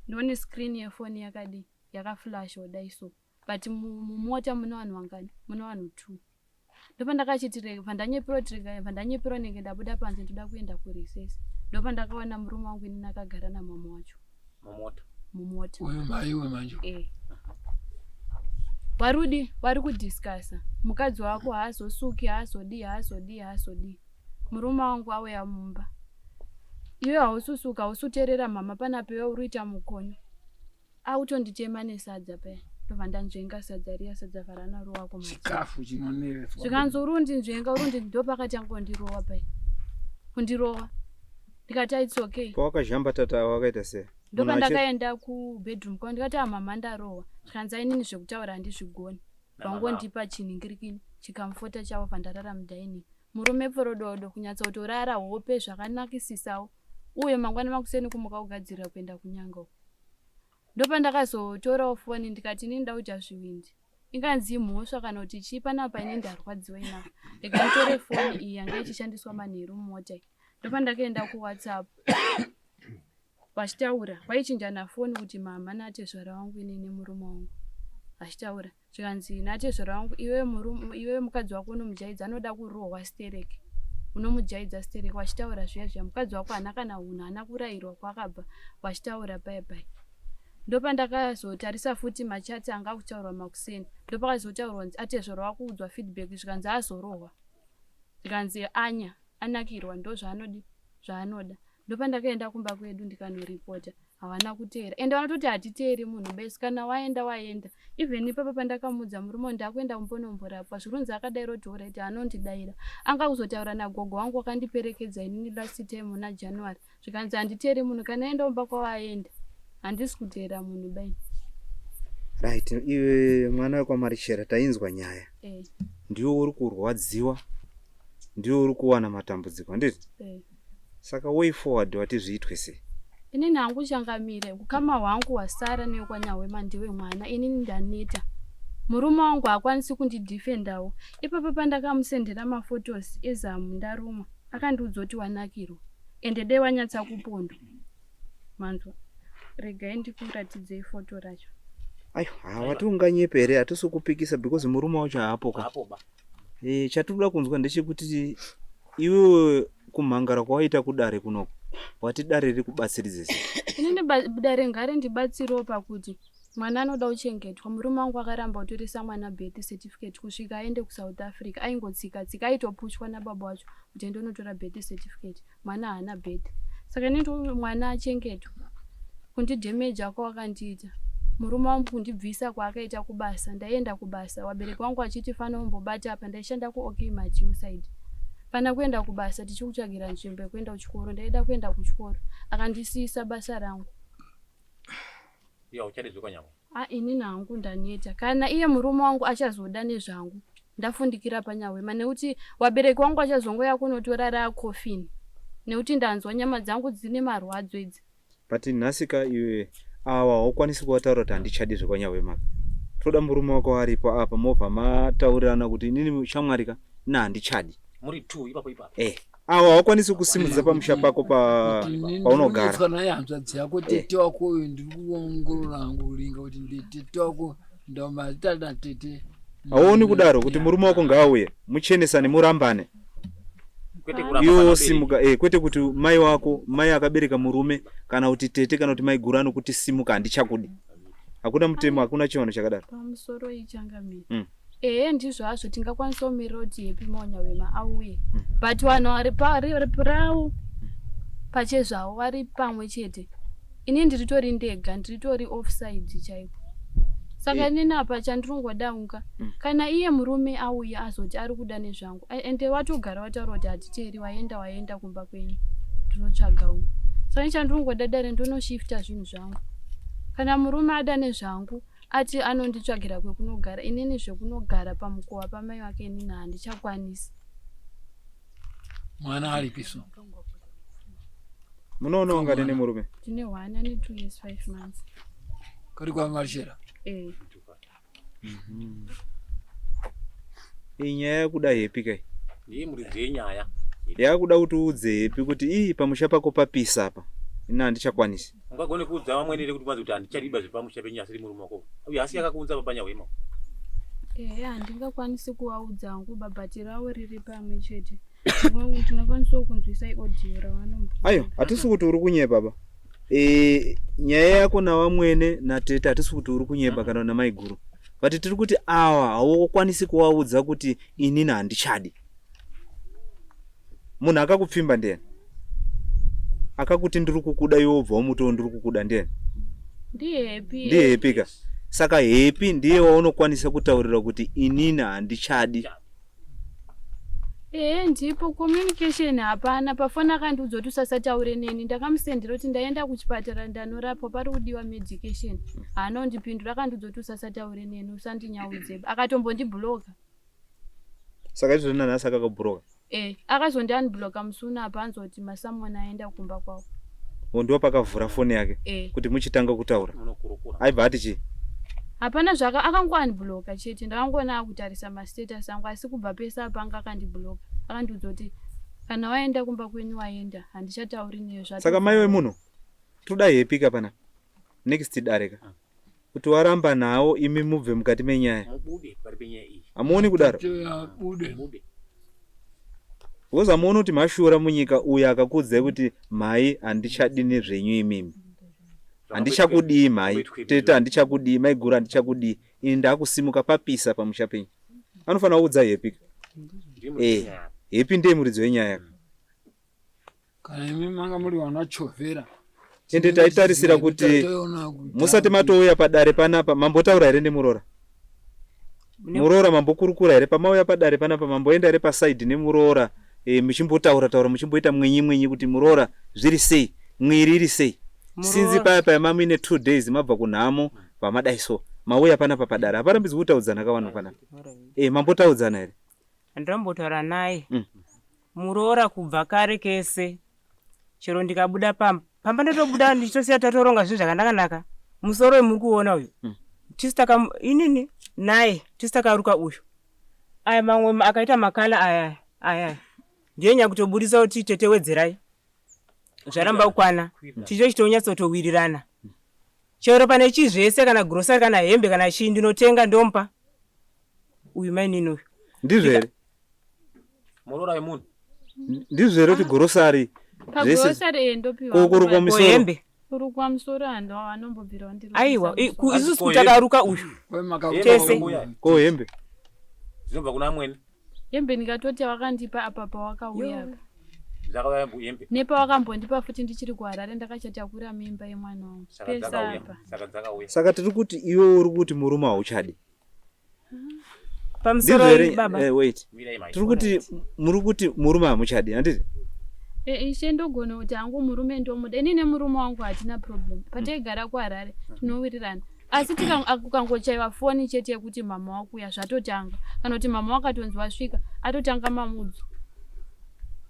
B: ndione screen yefoni yakadii yakaflash odai so but mumota mune vanhu vangani mune vanhu two ndopandakachiti rega bva kuti rega bva ndanyepera nenge ndabuda panze ndoda kuenda kurecess ndopandakaona murume wangu inini akagara namama wacho
D: mumota
B: mumota
F: uyu maiwe manje
B: eh warudi wari kudiscussa mukadzi wako haazosuki haazodii haazodii haazodii murume wangu auya mumba iwe haususuka hausuteerera mhama panapa iwe uri kuita mukonyo akutonditema nesadza paya ndobva ndanzvenga sadza riya sadza vharana rowa kumadziro
F: chikafu chinonereswa
B: zvikanzi uri undinzvenga uri undi ndopakatanga kundirowa paya kundirowa ndikati "Ah, its okay
E: Pawakazhamba tata wakaita sei? Munhu achi-
B: ndopandakaenda kubedroom kwavo ndikati amama ndarohwa zvikanzi ainini zvekutaura handizvigoni vangondipa chinhingirikini chikamfota chavo pandarara mudining murume pforododo kunyatsotorara hope zvakanakisisawo uye mangwana makuseni kumuka kugadzirira kuenda kunyanga uko ndopandakazotorawo foni ndikati inini ndakuita zvivindi inganzi imhosva kana kuti chii panapa ini ndarwadziwa enough rega nditore foni iyi yanga ichishandiswa manheru mumota iyi ndopandakaenda kuwhatsapp vachitaura vaichinjana foni kuti mama natezvara wangu inini nemurume wangu vachitaura zvikanzi natezvara wangu iwe murume iwe mukadzi wako unomujaidza anoda kurohwa stereki unomujaidza stereki vachitaura zviya zviya mukadzi wako haana kana hunhu haana kurayirwa kwaakabva vachitaura paya paya ndopandakazotarisa futi machati anga kutaurwa makuseni ndopakazotaurwa kunzi atezvara wakuudzwa feedback zvikanzi azorohwa zvikanzi anya anakirwa ndo zvaanodi zvaanoda ndopandakaenda kumba kwedu ndikanoripota havana kuteera ende vanototi hatiteeri munhu besi kana waenda waenda even ipapa pandakamudza murume ndakuenda kumbonomborapwa zvirunzi akadaira kuti alright anondidaira anga kuzotaura nagogo wangu wakandiperekedza inini last time muna january zvikanzi handiteeri munhu kana aenda kumba kwavaenda handisi kuteera munhu bai
E: Right, iwe mwana wekwaMarichera tainzwa nyaya.
B: eh,
E: Ndiwe uri kurwadziwa. Ndiwe uri kuwana matambudziko, handiti?
B: eh.
E: Saka way forward wati zviitwe sei?
B: Inini hangu changamire ukama hwangu hwasara nekwanyahwema ndiwe mwana inini ndaneta murume wangu haakwanisi kundidhifendawo ipapo pandakamusendera mafotos ezamu ndarumwa akandiudza kuti wanakirwa ende dai wanyatsa kupondwa manzwa regai ndikuratidzei foto racho
E: Aiwa, hawati unganyepe here hatisi kupikisa because murume wacho haapo ka.
D: Haapo ba.
E: Eh, chatinoda kunzwa ndechekuti iwewe kumhangara kwawaita kudare kunoko wati dare rikubatsiridze sei?
B: Inini dare ngarindibatsirewo pakuti mwana anoda kuchengetwa. Murume wangu akaramba kutoresa mwana birth certificate kusvika aende kuSouth Africa. Aingotsika tsika aitopushwa nababa wacho kuti ende unotora birth certificate. Mwana haana birth. Saka inini ndikuti mwana achengetwe. Kundidhemeja kwawakandiita. Murume wangu kundibvisa kwaakaita kubasa. Ndaienda kubasa vabereki vangu vachiti fana umbobata apa ndaishanda kuOK Mart Hillside. Pana kuenda kubasa tichikutsvagira nzvimbo yekuenda kuchikoro. Ndaida kuenda kuchikoro. Akandisiisa basa rangu.
D: Iye hauchadi zvekwanyama.
B: Ah, inini hangu ndaneta. Kana iye murume wangu achazoda nezvangu. Ndafundikira panyahwema nekuti wabereki wangu achazongouya kunotora raakofini. Nekuti ndanzwa nyama dzangu dzine marwadzo idzi.
E: But nhasi ka iwe awa haukwanisi kuvataura kuti handichadi zvekwanyahwema ka. Toda murume wako aripo apa mobva mataurirana kuti inini shamwari ka ini handichadi.
D: Muri two ipapo ipapo.
E: Eh, awa haukwanisi kusimudza pamusha pako pa paunogara.
F: Ndinonetswa naye hanzvadzi yako tete wako uyu ndiri kuongorora hangu kuringa kuti nditete wako ndamazita tete.
E: Hauoni kudaro kuti murume wako ngaauye muchenesane murambane.
D: Kwete kuramba
E: Iwe
D: panabereki.
E: wosimuka eh, kwete kuti mai wako mai akabereka murume kana kuti tete kana kuti mai guru anokuti simuka handichakudi. Hakuna mutemo, hakuna chivanhu chakadaro.
B: Pamusoro ichangamire. Ehe ndizvo hazvo tingakwanisa kumirira kuti Happy Mawanyawema auye. But vanhu vari parawo pachezvavo vari pamwe chete. Ini ndiritori ndega, ndiritori offside chaiko. Saka inini apa chandiringoda unga kana iye murume auya azoti ari kuda nezvangu ende watogara wataura kuti hatiteeri waenda waenda kumba kwenyu ndinotsvaga umwe. Saka ini chandiringoda dare ndonoshifta zvinhu zvangu. Kana murume ada nezvangu Ati anonditsvagira kwekunogara inini zvekunogara pamukova pamai vake inini handichakwanisi.
F: Mwana aripi so?
E: Munoona ungane nemurume?
B: Tine hwana ne 2 years 5 months.
F: Kari kwaMarshera?
B: Eh.
E: Iyi nyaya yakuda Happy kai.
D: Ndiye muridzi yenyaya.
E: Yakuda kuti uudze Happy kuti ii pamusha pako papisa apa. Ini handichakwanisi.
D: Ungagone kuudza vamwene here kuti kwanzi kuti handichadiba zvepamusha penyu asiri murume wako. Uyu asi akakuunza papa Nyahwema.
B: Ehe handingakwanisi kuvaudza hangu but ravo riri pamwe chete. Tinokwanisawo kunzwisai audio ravanombo.
E: Ayo hatisi kuti uri kunyepa ba. E, nyaya yako navamwene natete hatisi kuti uri kunyepa kana namaiguru. But tiri kuti awa haukwanisi kuvaudza kuti inini handichadi. Munhu akakupfimba ndiyani? Akakuti ndiri kukuda iwe wobva wamuti ndiri kukuda ndiyani?
B: Ndihappy.
E: Ndihappy ka. Saka Happy ndiye waunokwanisa kutaurira kuti inini handichadi.
B: Ehe ndipo communication hapana pafoni akandiudza kuti usasataure neni ndakamusendera kuti ndaenda kuchipatara ndanorapwa pari kudiwa medication haana kundipindura akandiudza kuti usasataure neni usandinyaudze akatombondibloka
E: Saka izvozvi nanhasi akakubhuroka?
B: Eh, akazondi unbloka musi uno apa anzwa kuti masamona aenda kumba kwavo.
E: O ndipo pakavhura foni yake
B: Eh.
E: kuti muchitanga kutaura.
D: Munokurukura.
E: Aibva ati chii?
B: Hapana zvaka akango unbloka chete ndakangoona akutarisa mastatus angu asi kubva pese apa anga akandibloka. Akandiudza kuti kana waenda kumba kwenyu waenda handichatauri newe zvato.
E: Saka mai wemunhu toda happy ka pana next dare ka kuti waramba nawo imi mubve mukati menyaya.
D: Mubude pari penyaya iyi.
E: Hamuoni kudaro?
F: Abude.
D: Mubude.
E: Because hamuoni kuti mashura munyika uyo akakuudzai kuti mhai handichadi nezvenyu imimi. Handichakudii mhai. Tete handichakudii, maiguru handichakudii. Ini ndakusimuka papisa pamusha penyu. Anofanira kuudza Happy. Eh, Happy ndiye muridzi wenyaya.
F: Kana imi manga muri vana chovhera.
E: Ende taitarisira kuti musati matouya padare panapa mambotaura here nemuroora? Muroora mambokurukura here pamauya padare panapa mamboenda here paside nemuroora e, muchimbotaura taura muchimboita mwenyi mwenyi kuti muroora zviri sei mwiri iri sei sinzi paya paya mamuine 2 days mabva kunhamo pamadai so mauya panapa padare haparambidzwi kutaudzana kavanhu panapa e, mambotaudzana here
H: Handambotaura naye muroora kubva kare kese chero ndikabuda pamba pamba ndotobuda ndichitosiya tatoronga zvinhu zvakanaka-naka musoro wemuri kuona uyu tisu taka inini naye tisu takaruka uyu aya mamwe akaita makala aya aya ndiye nyakutoburitsa kuti tete wedzerai zvaramba kukwana ticho chitonyatsotowirirana chero pane chii zvese kana grocery kana hembe kana chii ndinotenga ndomupa uyu mainini uyu
E: ndizvo here
D: muroora wemunhu
E: ndizvo here kuti grocery zvese
B: Pagrocery eh, ndopiwa.
E: Ko kurukwa misoro?
H: Hembe.
B: Kurukwa musoro hando anombobvira wandirukisa
H: aiwa i- ku-
B: musoro.
H: isusu takaruka uyu tese
E: ko hembe
D: dzinobva kuna amwene
B: Hembe ndikatoti wakandipa apa pawakauya apa.
D: Dzakauya hembe.
B: Nepawakambondipa futi ndichiri kuHarare ndakachatakura mimba yemwana wangu.
D: Saka
B: Pese
D: dzakauya.
B: apa.
D: Saka dzakauya.
E: Saka tiri kuti iwe uri kuti murume hauchadi.
H: Pamusoro
E: Ndizvo here?
H: baba.
E: Eh, wait.
D: Mirai mai.
E: Tiri kuti muri kuti murume hamuchadi, handiti?
B: Eh, ishe ndogona kuti hangu murume ndomuda ini nemurume wangu hatina problem pataigara kuharare tinowirirana asi kukangochaiwa foni chete yekuti mama wakuya zvatotanga kana kuti mama wakatonzi wasvika atotanga mamudzo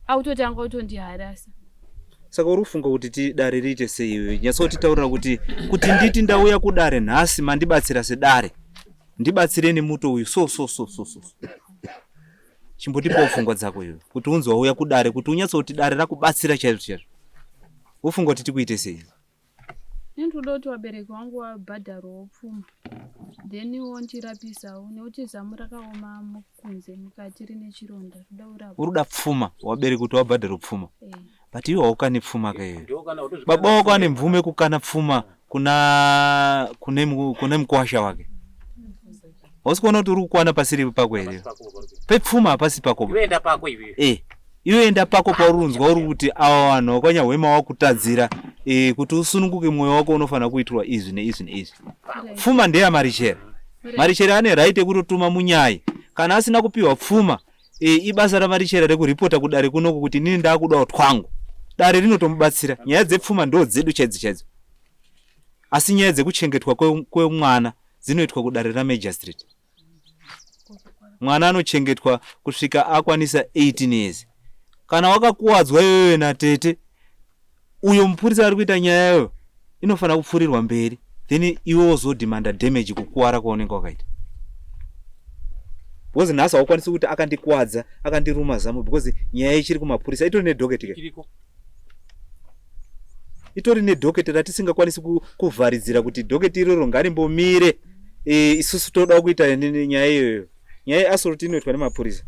B: akutotanga kutondiharasa
E: Saka uri kufunga kuti ti dare riite sei iwe? Nyatsotitaurira kuti kuti nditi ndauya kudare nhasi mandibatsira sedare. Ndibatsire nemuto uyu so so so so so. Chimbotipawo pfungwa dzako iwe kuti unzi wauya kudare kuti unyatsoti dare rakubatsira chaizvo chaizvo. Wofunga kuti tikuite sei?
B: Ini ndinoda kuti vabereki vangu vabhadharwewo pfuma then wondirapisawo nekuti zamu rakaoma kunze mukati rine chironda rinoda kurapwa.
E: Uri kuda pfuma vabereki kuti vabhadharwe pfuma
B: Eh.
E: but iwe haukani pfuma ka iwe.
D: Ndokana utozvikana
E: Baba wako ane mvumo yekukana pfuma kuna kune kune mukwasha wake. Hausi kuona kuti uri kukwana pasiri pako here? Pepfuma hapasi pako.
D: Iwe enda pako iwe.
E: Eh. Iwe enda pako pauri kunzwa uri kuti ava vanhu vakwanyahwema wakutadzira eh, kuti usununguke mwoyo wako unofanira kuitirwa izvi neizvi neizvi. Pfuma ndeya Marichere. Marichere ane right yekutotuma munyai kana asina kupiwa pfuma e, ibasa raMarichere rekuripota kudare kunoku kuti inini ndakudawo twangu. Dare rinotomubatsira. Nyaya dzepfuma ndo dzedu chaidzo chaidzo. Asi nyaya dzekuchengetwa kwemwana kwe dzinoitwa kudare ramagistrate. Mwana anochengetwa kusvika akwanisa 18 years. Kana wakakuwadzwa iwewe natete, uyo mupurisa ari kuita nyaya iyoyo inofanira kupfuurirwa mberi then iwe wozodhimanda damage kukuwara kwaunenge wakaita because nhasi haukwanisi kuti akandikuwadza akandiruma zamu because nyaya ichiri kumapurisa itori nedocket ke itori nedocket ratisingakwanisi kuvharidzira kuti docket iroro ngarimbomire e, isusu toda kuita nyaya iyoyo nyaya yeassault inoitwa nemapurisa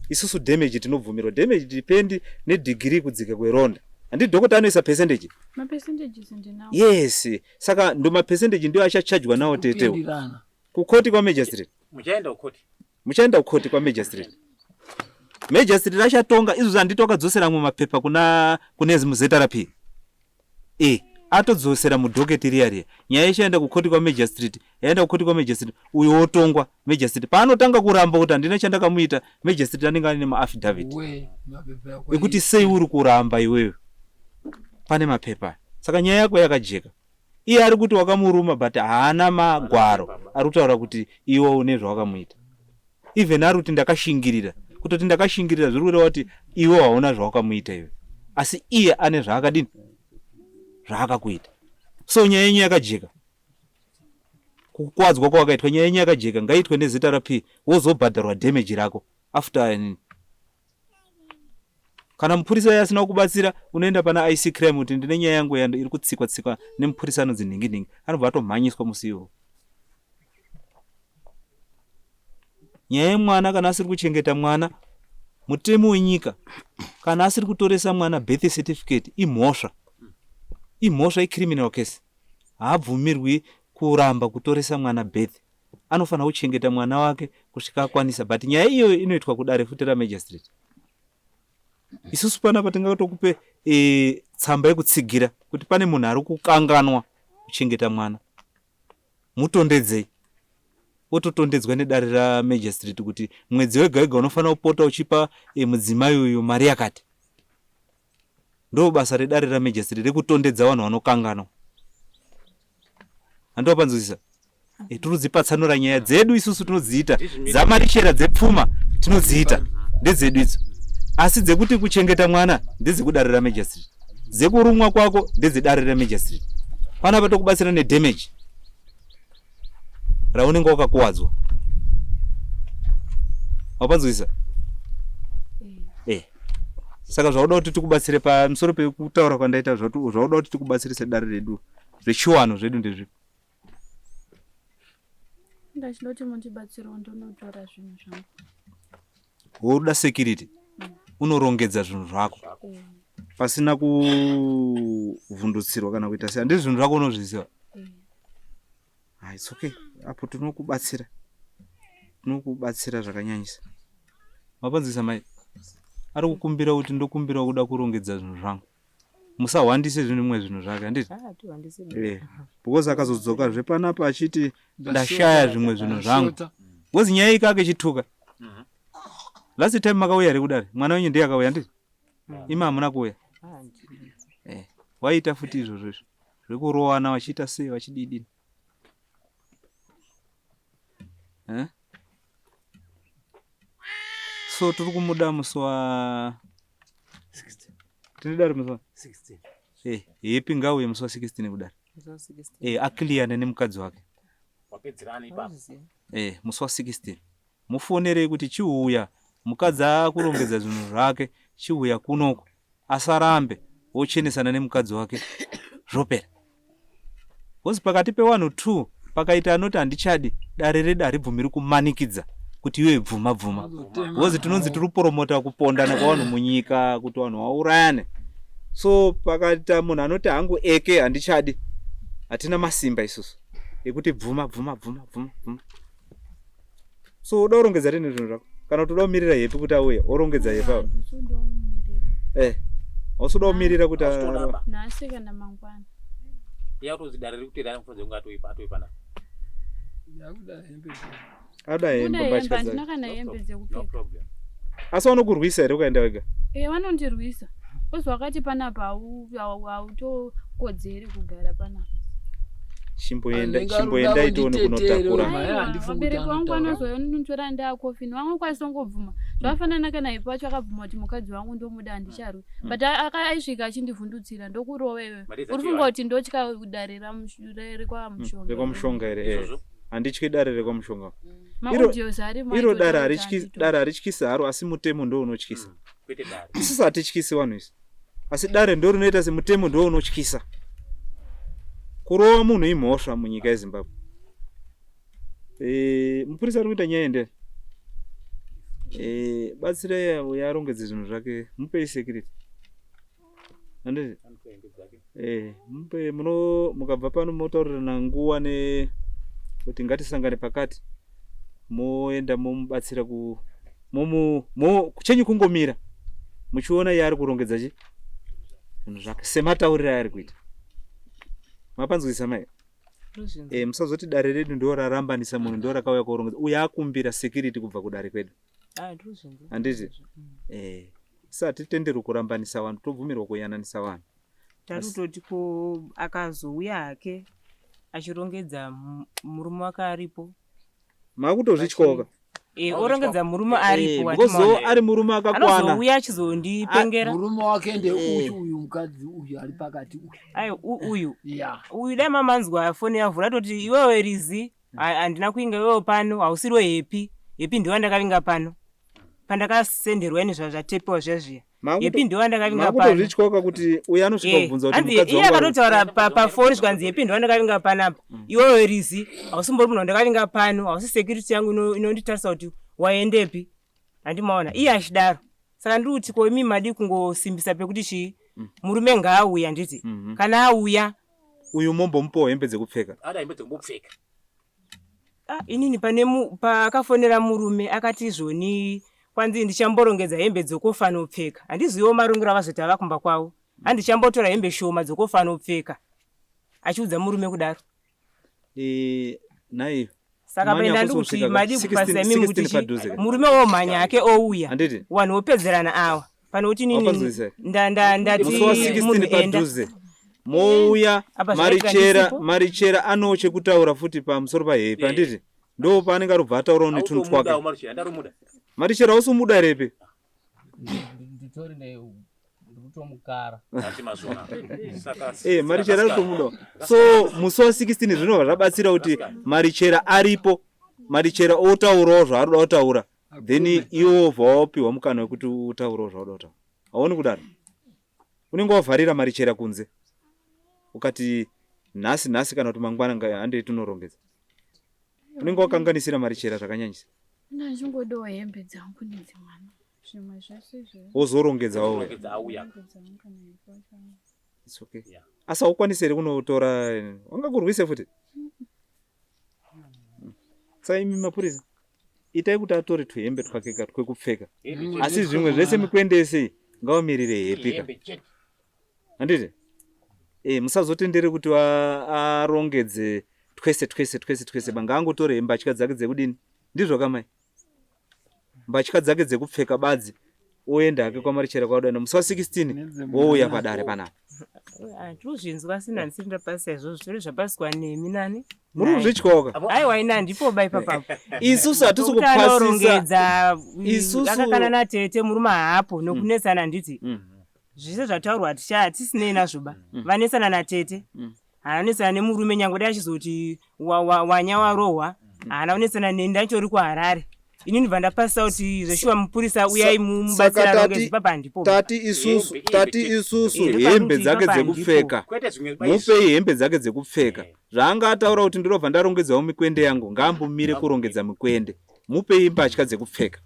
E: isusu damage tinobvumirwa damage depend nedegree kudzika kweronda handi dhokota anoisa percentage
B: mapercentages ndinawo
E: yes saka ndo mapercentage ndio achachajwa nawo tetewo
F: Kupindirana.
E: kukoti kwamagistrate
D: Muchaenda kukoti.
E: muchaenda kukoti kwamagistrate magistrate achatonga izvozvo handiti wakadzosera amwe mapepa kuna kune ZRP e atodzosera mudhoketi riya riya nyaya ichaenda kukoti kwamagistrate yaenda kukoti kwamagistrate uyo wotongwa magistrate paanotanga kuramba kuti handina chandakamuita magistrate anenge ane maaffidavit
F: We, mapepa yako
E: ekuti sei uri kuramba iwewe pane mapepa saka nyaya yako yakajeka iye ari kuti wakamuruma but haana magwaro ari kutaura kuti iwe une zvawakamuita even ari kuti ndakashingirira kutoti ndakashingirira zviri kureva kuti iwe hauna zvawakamuita iwe asi iye ane zvaakadini zvaakakuita so nyaya yenyu yakajeka kukuwadzwa kwawakaitwa nyaya yenyu yakajeka ngaiitwe neZRP wozobhadharwa damage rako after nini kana mupurisa iye asina kukubatsira unoenda pana IC crime kuti ndine nyaya yangu yando iri kutsikwa tsikwa nemupurisa anonzi nhingi nhingi anobva atomhanyiswa musi iwowo nyaya yemwana kana asiri kuchengeta mwana mutemo wenyika kana asiri kutoresa mwana birth certificate imhosva imhosva icriminal case haabvumirwi kuramba kutoresa mwana birth anofanira kuchengeta mwana wake kusvika akwanisa but nyaya iyoyo inoitwa kudare futi ramagistrate isusu panapa tingatokupe e, tsamba yekutsigira kuti pane munhu ari kukanganwa kuchengeta mwana mutondedzei ototondedzwa nedare ramagistrate kuti mwedzi wega wega unofanira kupota uchipa e, mudzimai uyu mari yakati ndo basa redare ramagistrate rekutondedza vanhu vanokanganwa handiwapanzwisisa e, tinodzipatsanura nyaya dzedu isusu tinodziita dzamarishera dzepfuma tinodziita ndedzedu idzo asi dzekuti kuchengeta mwana ndedzekudare ramagistrate dzekurumwa kwako ndedzedare ramagistrate panapa tokubatsira nedamage raunenge wakakuwadzwa wapanzwisisa eh saka zvauda kuti tikubatsire pamusoro pekutaura kwandaita zvauda kuti tikubatsire sedare redu zvechiwano zvedu ndezvipi
B: Ndachida kuti mundibatsirewo ndonotora zvinhu zvangu.
E: Woda security unorongedza zvinhu zvako pasina kuvhundutsirwa kana kuita sei handiti zvinhu zvako unozviziva ah, its okay apo tinokubatsira tinokubatsira zvakanyanyisa mapanzisa mai ari kukumbira kuti ndokumbira kuda kurongedza zvinhu zvangu musahwandise zvimwe zvinhu zvake handiti
H: Ah, hatiwandisi
E: Eh, because akazodzoka zvepanapa achiti ndashaya zvimwe zvinhu zvangu
F: Ndashota.
E: because nyaya iyi kake chituka last time makauya here kudare mwana wenyu ndiye akauya handiti imi hamuna kuuya Eh, waita futi izvozvo izvo zvekurowana vachiita sei vachididini Eh? so tiri kumuda musi wa tine dare musi wa
C: 16.
E: Eh, hepi ngauye musi wa 16 kudare Eh, aclearane nemukadzi wake
D: Wapedzerana ipapo.
E: Eh, musi wa 16 mufonerei kuti chiuya mukadzi akurongedza zvinhu zvake chiuya kunoko asarambe wochenesana nemukadzi wake zvopera because pakati pevanhu 2 pakaita anoti handichadi dare redu haribvumiri kumanikidza kuti iwe bvuma bvuma because tinonzi tiri kupromota kupondana kwavanhu munyika kuti vanhu vaurayane so pakaita munhu anoti hangu eke handichadi hatina masimba isusu ekuti bvuma bvuma bvuma bvuma bvuma so uda kurongedza rini zvinhu zvako kana kuti uda kumirira hepi kuti auye worongedza hepi ava
B: Handisi kuda kumirira.
E: eh hausi kuda kumirira kuti
D: Hausi kuda ba.
B: Nhasi kana mangwana.
D: Yakutonzi dare riri kuteera anofanira kunge atoipa atoipa na.
F: Yakuda hembe dzangu.
E: ada
B: Kuda
E: hembe
B: hembe
E: mbatya
B: handina
E: dzake
B: kana hembe
D: No
B: dzekupfeka.
D: problem.
E: asi vanokurwisa here ukaenda wega
B: Eh vanondirwisa. Ozi wakati panapa hautokodzeri kugara panapa.
E: Chimboenda
F: Anenge ari
E: chimboendai
F: kuda
E: tione
F: kunditeterera.
E: kunotakura.
F: Mai,
B: Aiwa,
F: handifungi kuti
B: vabereki vangu
F: anotaura.
B: vanozonditora ndaakofini vangokwanisa kungobvuma zvafanana kana ipo wacho akabvuma kuti mukadzi wangu ndomuda handicharwi but aisvika achindivhundutsira ndokurova iwewe
D: Mari
B: uri funga kuti ndotya dare rekwamushonga
E: Rekwamushonga here? Eh.
D: Izvozvo.
E: Handityi dare rekwamushonga.
B: maaudios arimo
E: Iro
B: aitotaura
E: dare
B: kuti
E: harityisi
B: handitotyi.
E: dare harityisi haro asi mutemo ndo unotyisa.
D: Kwete dare.
E: Isusu hatityisi vanhu isu. Asi dare ndo rinoita semutemo ndo unotyisa. Kurova munhu imhosva munyika yeZimbabwe. Eh, mupurisa ari kuita nyaya ndeye. Eh, batsirai uyo arongedze zvinhu zvake, mupei security. Handiti?
D: Anotora hembe dzake.
E: Eh, mupe muno mukabva pano motaurirana nguva ne kuti ngatisangane pakati moenda momubatsira ku momu mo chenyu kungomira muchiona iye ari kurongedza chi zvinhu zvake sematauriro aari kuita mapanzwisa mai eh, musazoti dare redu ndo rarambanisa munhu ndo rakauya korongedza uyo akumbira security kubva kudare kwedu Handiti? Eh, isa hatitenderwi kurambanisa vanhu tobvumirwa kuyananisa vanhu
H: Tari kutoti ko akazouya hake achirongedza murume wake aripo.
E: Makutozvityoka.
H: Eh, orongedza murume aripo.
E: Eh, because ari murume akakwana.
H: Anozouya achizondipengera.
F: Murume wake ndeuyu uyu mukadzi uyu ari pakati uyu.
H: Ayo uyu.
F: Yeah.
H: Uyu dai mamanzwa foni yavhura toti iwewe Rizi handina kuinga iwewe pano hausiriwe Happy. Happy ndiwe wandakavinga pano. Pandakasenderwa ini zvatepiwa zviya zviya. Happy ndiwe wandakavinga pano.
E: Makutozvityoka kuti uyu anosvika kubvunza kuti
H: Hanzi
E: mukadzi
H: iye
E: wangu ari
H: akatotaura pafoni zvikanzi Happy ndiwe wandakavinga panapa. Iwewe Rizi hausimbori munhu wandakavinga pano hausi security yangu inonditarisa kuti waendepi. Handimaona iye achidaro. Saka ndiri kuti ko imi madii kungosimbisa pekuti chii murume ngaauye handiti kana auya
E: uyu mombomupawo hembe dzekupfeka.
D: Ada hembe dzekumbopfeka.
H: Ah, inini pane paakafonera murume akati zvoni kwanzi ndichamborongedza hembe dzokofanopfeka handiziviwo marongero avazoita ava kumba kwavo handichambotora hembe shoma dzokofanopfeka achiudza murume kudaro.
E: Eh, nhai
H: Saka
E: Manya
H: paenda ndikuti
E: kuzosvika ka
H: madii
E: 16
H: kupasisa imimi kuti
E: 16 padhuze ka.
H: murume womhanya hake ouya
E: Handiti?
H: vanhu vopedzerana awa pane kuti inini
E: Wapanzwisisa?
H: ndati
E: Musi wa 16
H: munhu enda
E: padhuze mouya
H: Apa zvakaitika
E: marichera
H: ndisipo.
E: marichera ano chekutaura futi pamusoro pahepi handiti ndo paanenge arubva ataurawo netunhu twake
D: Automudawo Marichera, ndaromuda.
E: marichera hausi repi
I: Nditori ne ndikutomukara.
D: Ati mazvona. Saka
E: Eh, marichera ari kutomudawo so musi wa 16 zvinobva zvabatsira kuti marichera aripo marichera otaurawo zvaari kuda kutaura then iwo wobva wapiwa mukana wekuti utaurawo zvauda kutaura hauoni kudaro unenge wavharira marichera kunze ukati nhasi nhasi kana kuti mangwana handei tinorongedza unenge wakanganisira marichera zvakanyanyisa
B: Ndachingodawo hembe dzangu nedzemwana
A: zvimwe zvese izvo
E: wozorongedza wauya
D: Zorongedza auya.
A: hembe dzangu kana ipo wacho.
E: It's okay.
D: Yeah.
E: asi haukwanisi here kunotora wangakurwise futi saimi mapurisa itai kuti atore tuhembe twake ka twekupfeka
D: Hembe
E: asi zvimwe zvese mikwendese ngawamirire hepika
D: Hembe chete.
E: handiti e, musazotendere kuti arongedze twese twese twese twese banga angotore mbatya dzake dzekudini ndizvo kamai mbatya dzake dzekupfeka badzi oenda hake kwamarichera kwadoenda musi wa 16 wouya padare panapa
H: Tirikuzvinzwa asi nhandisiri ndapasisa izvozvo zviri zvapasiswa nemi nani
E: muri kuzvityoka
H: aiwa ina ndipo ba ipapapo
E: isusu hatisi
H: Nokuti
E: kupasisa
H: anorongedza
E: Isusu-
H: akakana natete murume haapo nokunetsana handiti Zvese zvataurwa hatisinei nazvo ba. Vanetsana natete. Haana kunetsana nemurume nyangwe dai achizoti wanya warohwa. Haana kunetsana neni ndachitori kuHarare. Ini ndibva ndapasisa kuti zveshuwa mupurisa uyai mubatsira arongedze ipapa handipo.
E: Tati isusu tati isusu hembe dzake dzekupfeka. Mupei hembe dzake dzekupfeka. Zvaanga ataura kuti ndinobva ndarongedzawo mikwende yangu ngaambomire kurongedza mikwende. Mupei mbatya dzekupfeka.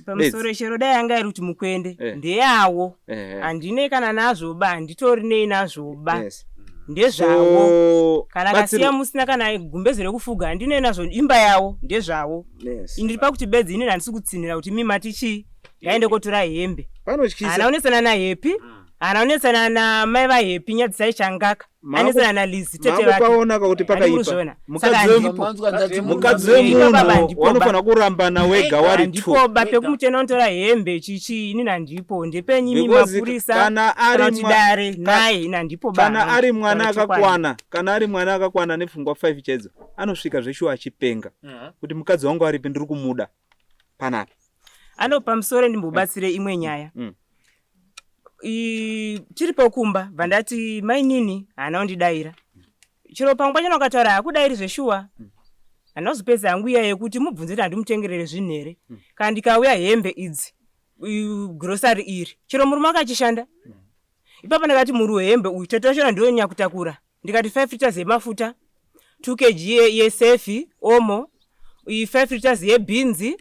H: Pamusoro chero dai anga iri kuti mukwende eh. ndeyawo eh. handinei kana nazvo ba handitorinei nazvo ba yes. ndezvawo so, kana kasiya musina kana gumbeze rekufuga handinei nazvo imba yawo ndezvawo yes. indiri pakuti bedzi inini handisi kutsinhira kuti mimi mati chii ngaende kotora hembe haana unesana nahepi mm. Haana kunetsana namai vaHappy Nyadzisai Changaka. Anetsana naLizzy tete vake.
E: Makupaonaka kuti
H: Handiri
E: pakaipa.
H: kuzviona. Saka
E: Mukadzi wemu-
H: handipo.
F: Manzwa ndati
E: Mukadzi
F: murume-
H: Baba,
E: wemunhu
H: handipo ba.
E: wanofanira kurambana wega wari two.
H: Handipo ba pekumuchena unotora hembe chichi inini handipo. Ndepenyu imi
E: Because
H: mapurisa
E: kana
H: kana
E: ari
H: kuti
E: mwa-
H: dare
E: ka-
H: naye ini handipo ba.
E: kana ari mwana
H: Taura chokwadi.
E: akakwana kana ari mwana akakwana nepfungwa 5 chaidzo anosvika zveshuwa achipenga kuti mukadzi wangu aripi ndiri kumuda panapa
H: Ano pamusoro ndimbobatsire imwe nyaya. Tiripo kumba bva ndati mainini haana kundidaira. Chero pamwe pachona ukataura hakudairi zveshuwa. Handina kuzopedza hangu iya yekuti mubvunze kuti handimutengerere zvinhu here. Kana ndikauya hembe idzi grocery iri chero murume akachishanda. Ipapo ndakati muri wehembe uyu tete wachona ndiwe nyakutakura. Ndikati 5 liters yemafuta, 2 kg yesefi, omo, iyi 5 liters yebhinzi,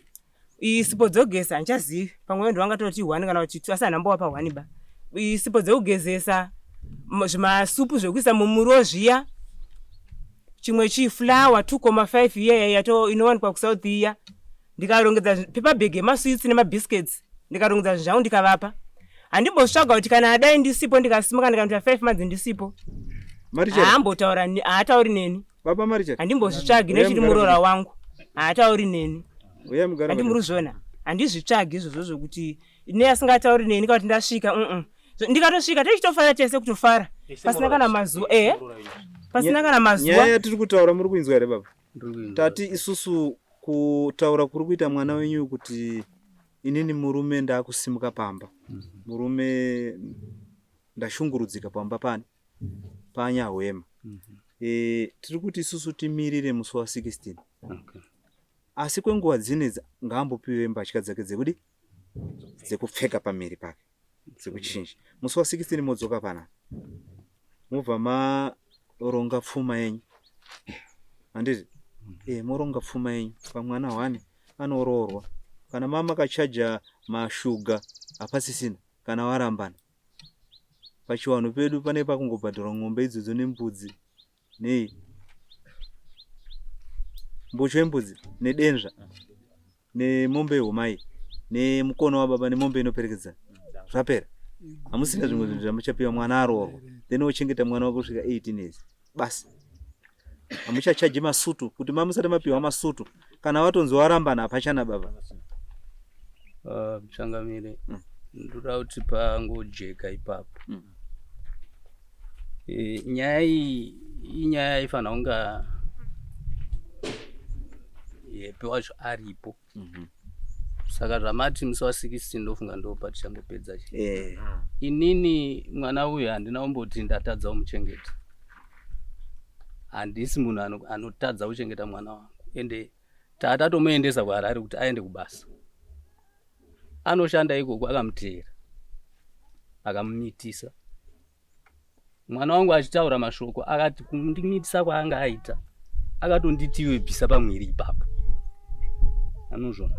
H: iyi sipo dzokugeza handichazivi pamwe ndo vangatoti 1 kana kuti 2 asi handina mbowapa 1 ba. Iyi sipo dzekugezesa, zvimasupu zvekuisa mumuriwo zviya, chimwe chii flour 2,5 iya yato inowanikwa kuSouth iya. Ndikarongedza paper bag yemasweets nemabiscuits ndikarongedza zvinhu zvangu ndikavapa. Handimbosvaga kuti kana adai ndisipo ndikasimuka ndikanoita 5 months ndisipo.
E: Marichari.
H: Haambotaura haatauri neni.
E: Baba Marichari.
H: Handimbozvitsvagi
E: Uya
H: nechiri
E: mugare
H: muroora
E: mugare.
H: wangu. Haatauri neni.
E: Uya mugare
H: Handi
E: mugare.
H: muri kuzviona. Handizvitsvagi izvozvo zvokuti ne asingatauri neni kana kuti ndasvika. Ndikatosvika tichitofara tese kutofara. Pasina kana mazuva Pasina kana mazuva.
E: Nyaya yatiri kutaura muri kuinzwa here baba? Tati isusu kutaura kuri kuita mwana wenyu kuti inini murume ndakusimuka pamba. Murume ndashungurudzika pamba pani panyahwema. Tiri kuti isusu timirire musi wa 16. Asi kwenguva dzinedzi ngaambopiwe mbatya dzake dzekudi dzekupfeka pamiri pake dzekuchinja. Musi wa 16 modzoka panapa mobva maronga pfuma yenyu handiti? Moronga pfuma yenyu pamwana 1 anoroorwa. Kana mama kachaja mashuga hapasisina kana warambana. Pachivanhu pedu pane pakungobhadharwa ng'ombe idzodzo nembudzi nei mbocho yembudzi nedenzva nemombe yehumai nemukono wababa nemombe inoperekedza zvapera. Hamusina zvimwe zvinhu zvamuchapiwa mwana aroorwa then wochengeta mwana wako kusvika 18 years basi. Hamuchachaji masutu kuti mamusati mapiwa masutu kana watonzi warambana hapachana baba.
I: Changamire, ndoda kuti pangojeka ipapo. Nyaya iyi inyaya yaifanira kunga Happy wacho aripo. Saka zvamati musi wa 16 ndofunga ndo patichangopedza chi. Inini mwana uyu handina kumboti ndatadza kumuchengeta. Handisi munhu anotadza kuchengeta mwana wangu. Ende tatomuendesa kuHarare kuti aende kubasa. Anoshanda ikoko akamuteera. Akamumitisa. Mwana wangu achitaura mashoko akati kundimitisa kwaanga aita akatonditi iwe bvisa pamwiri ipapo. Anozvona.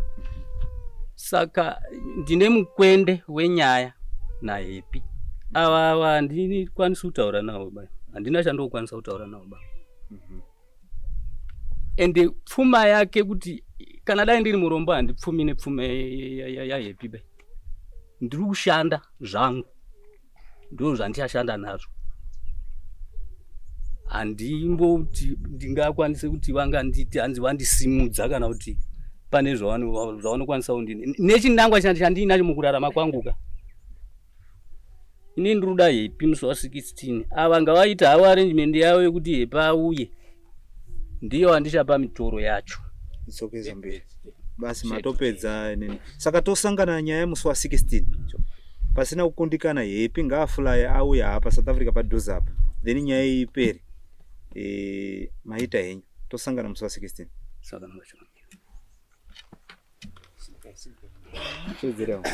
I: Saka ndine mukwende wenyaya naHappy. Ava ava handikwanisi kutaura navo ba. Handina chandokwanisa kutaura navo ba. Ende pfuma yake kuti kana dai ndiri murombo handipfumi nepfuma yaHappy ba. Ndiri kushanda zvangu. Ndo zvandichashanda nazvo. Handimboti ndingakwanise kuti vanganditi hanzi vandisimudza kana kuti pane zvavanokwanisa kundini. Nechinangwa chandinacho mukurarama kwangu ka. Ini ndiri kuda Happy musi wa 16. Ava ngavaita havo arrangement yavo yekuti Happy auye. Ndiyo andichapa mitoro yacho.
E: Tsokeza mberi. Basi matopedza nini. Saka tosangana nyaya musi wa 16. Pasina kukundikana Happy ngaafulaye auya apa South Africa padhuze apa. Then nyaya iyi ipere. Maita henyu. Tosangana musi wa 16.
I: Saka ndachona.
E: Chedzerawo.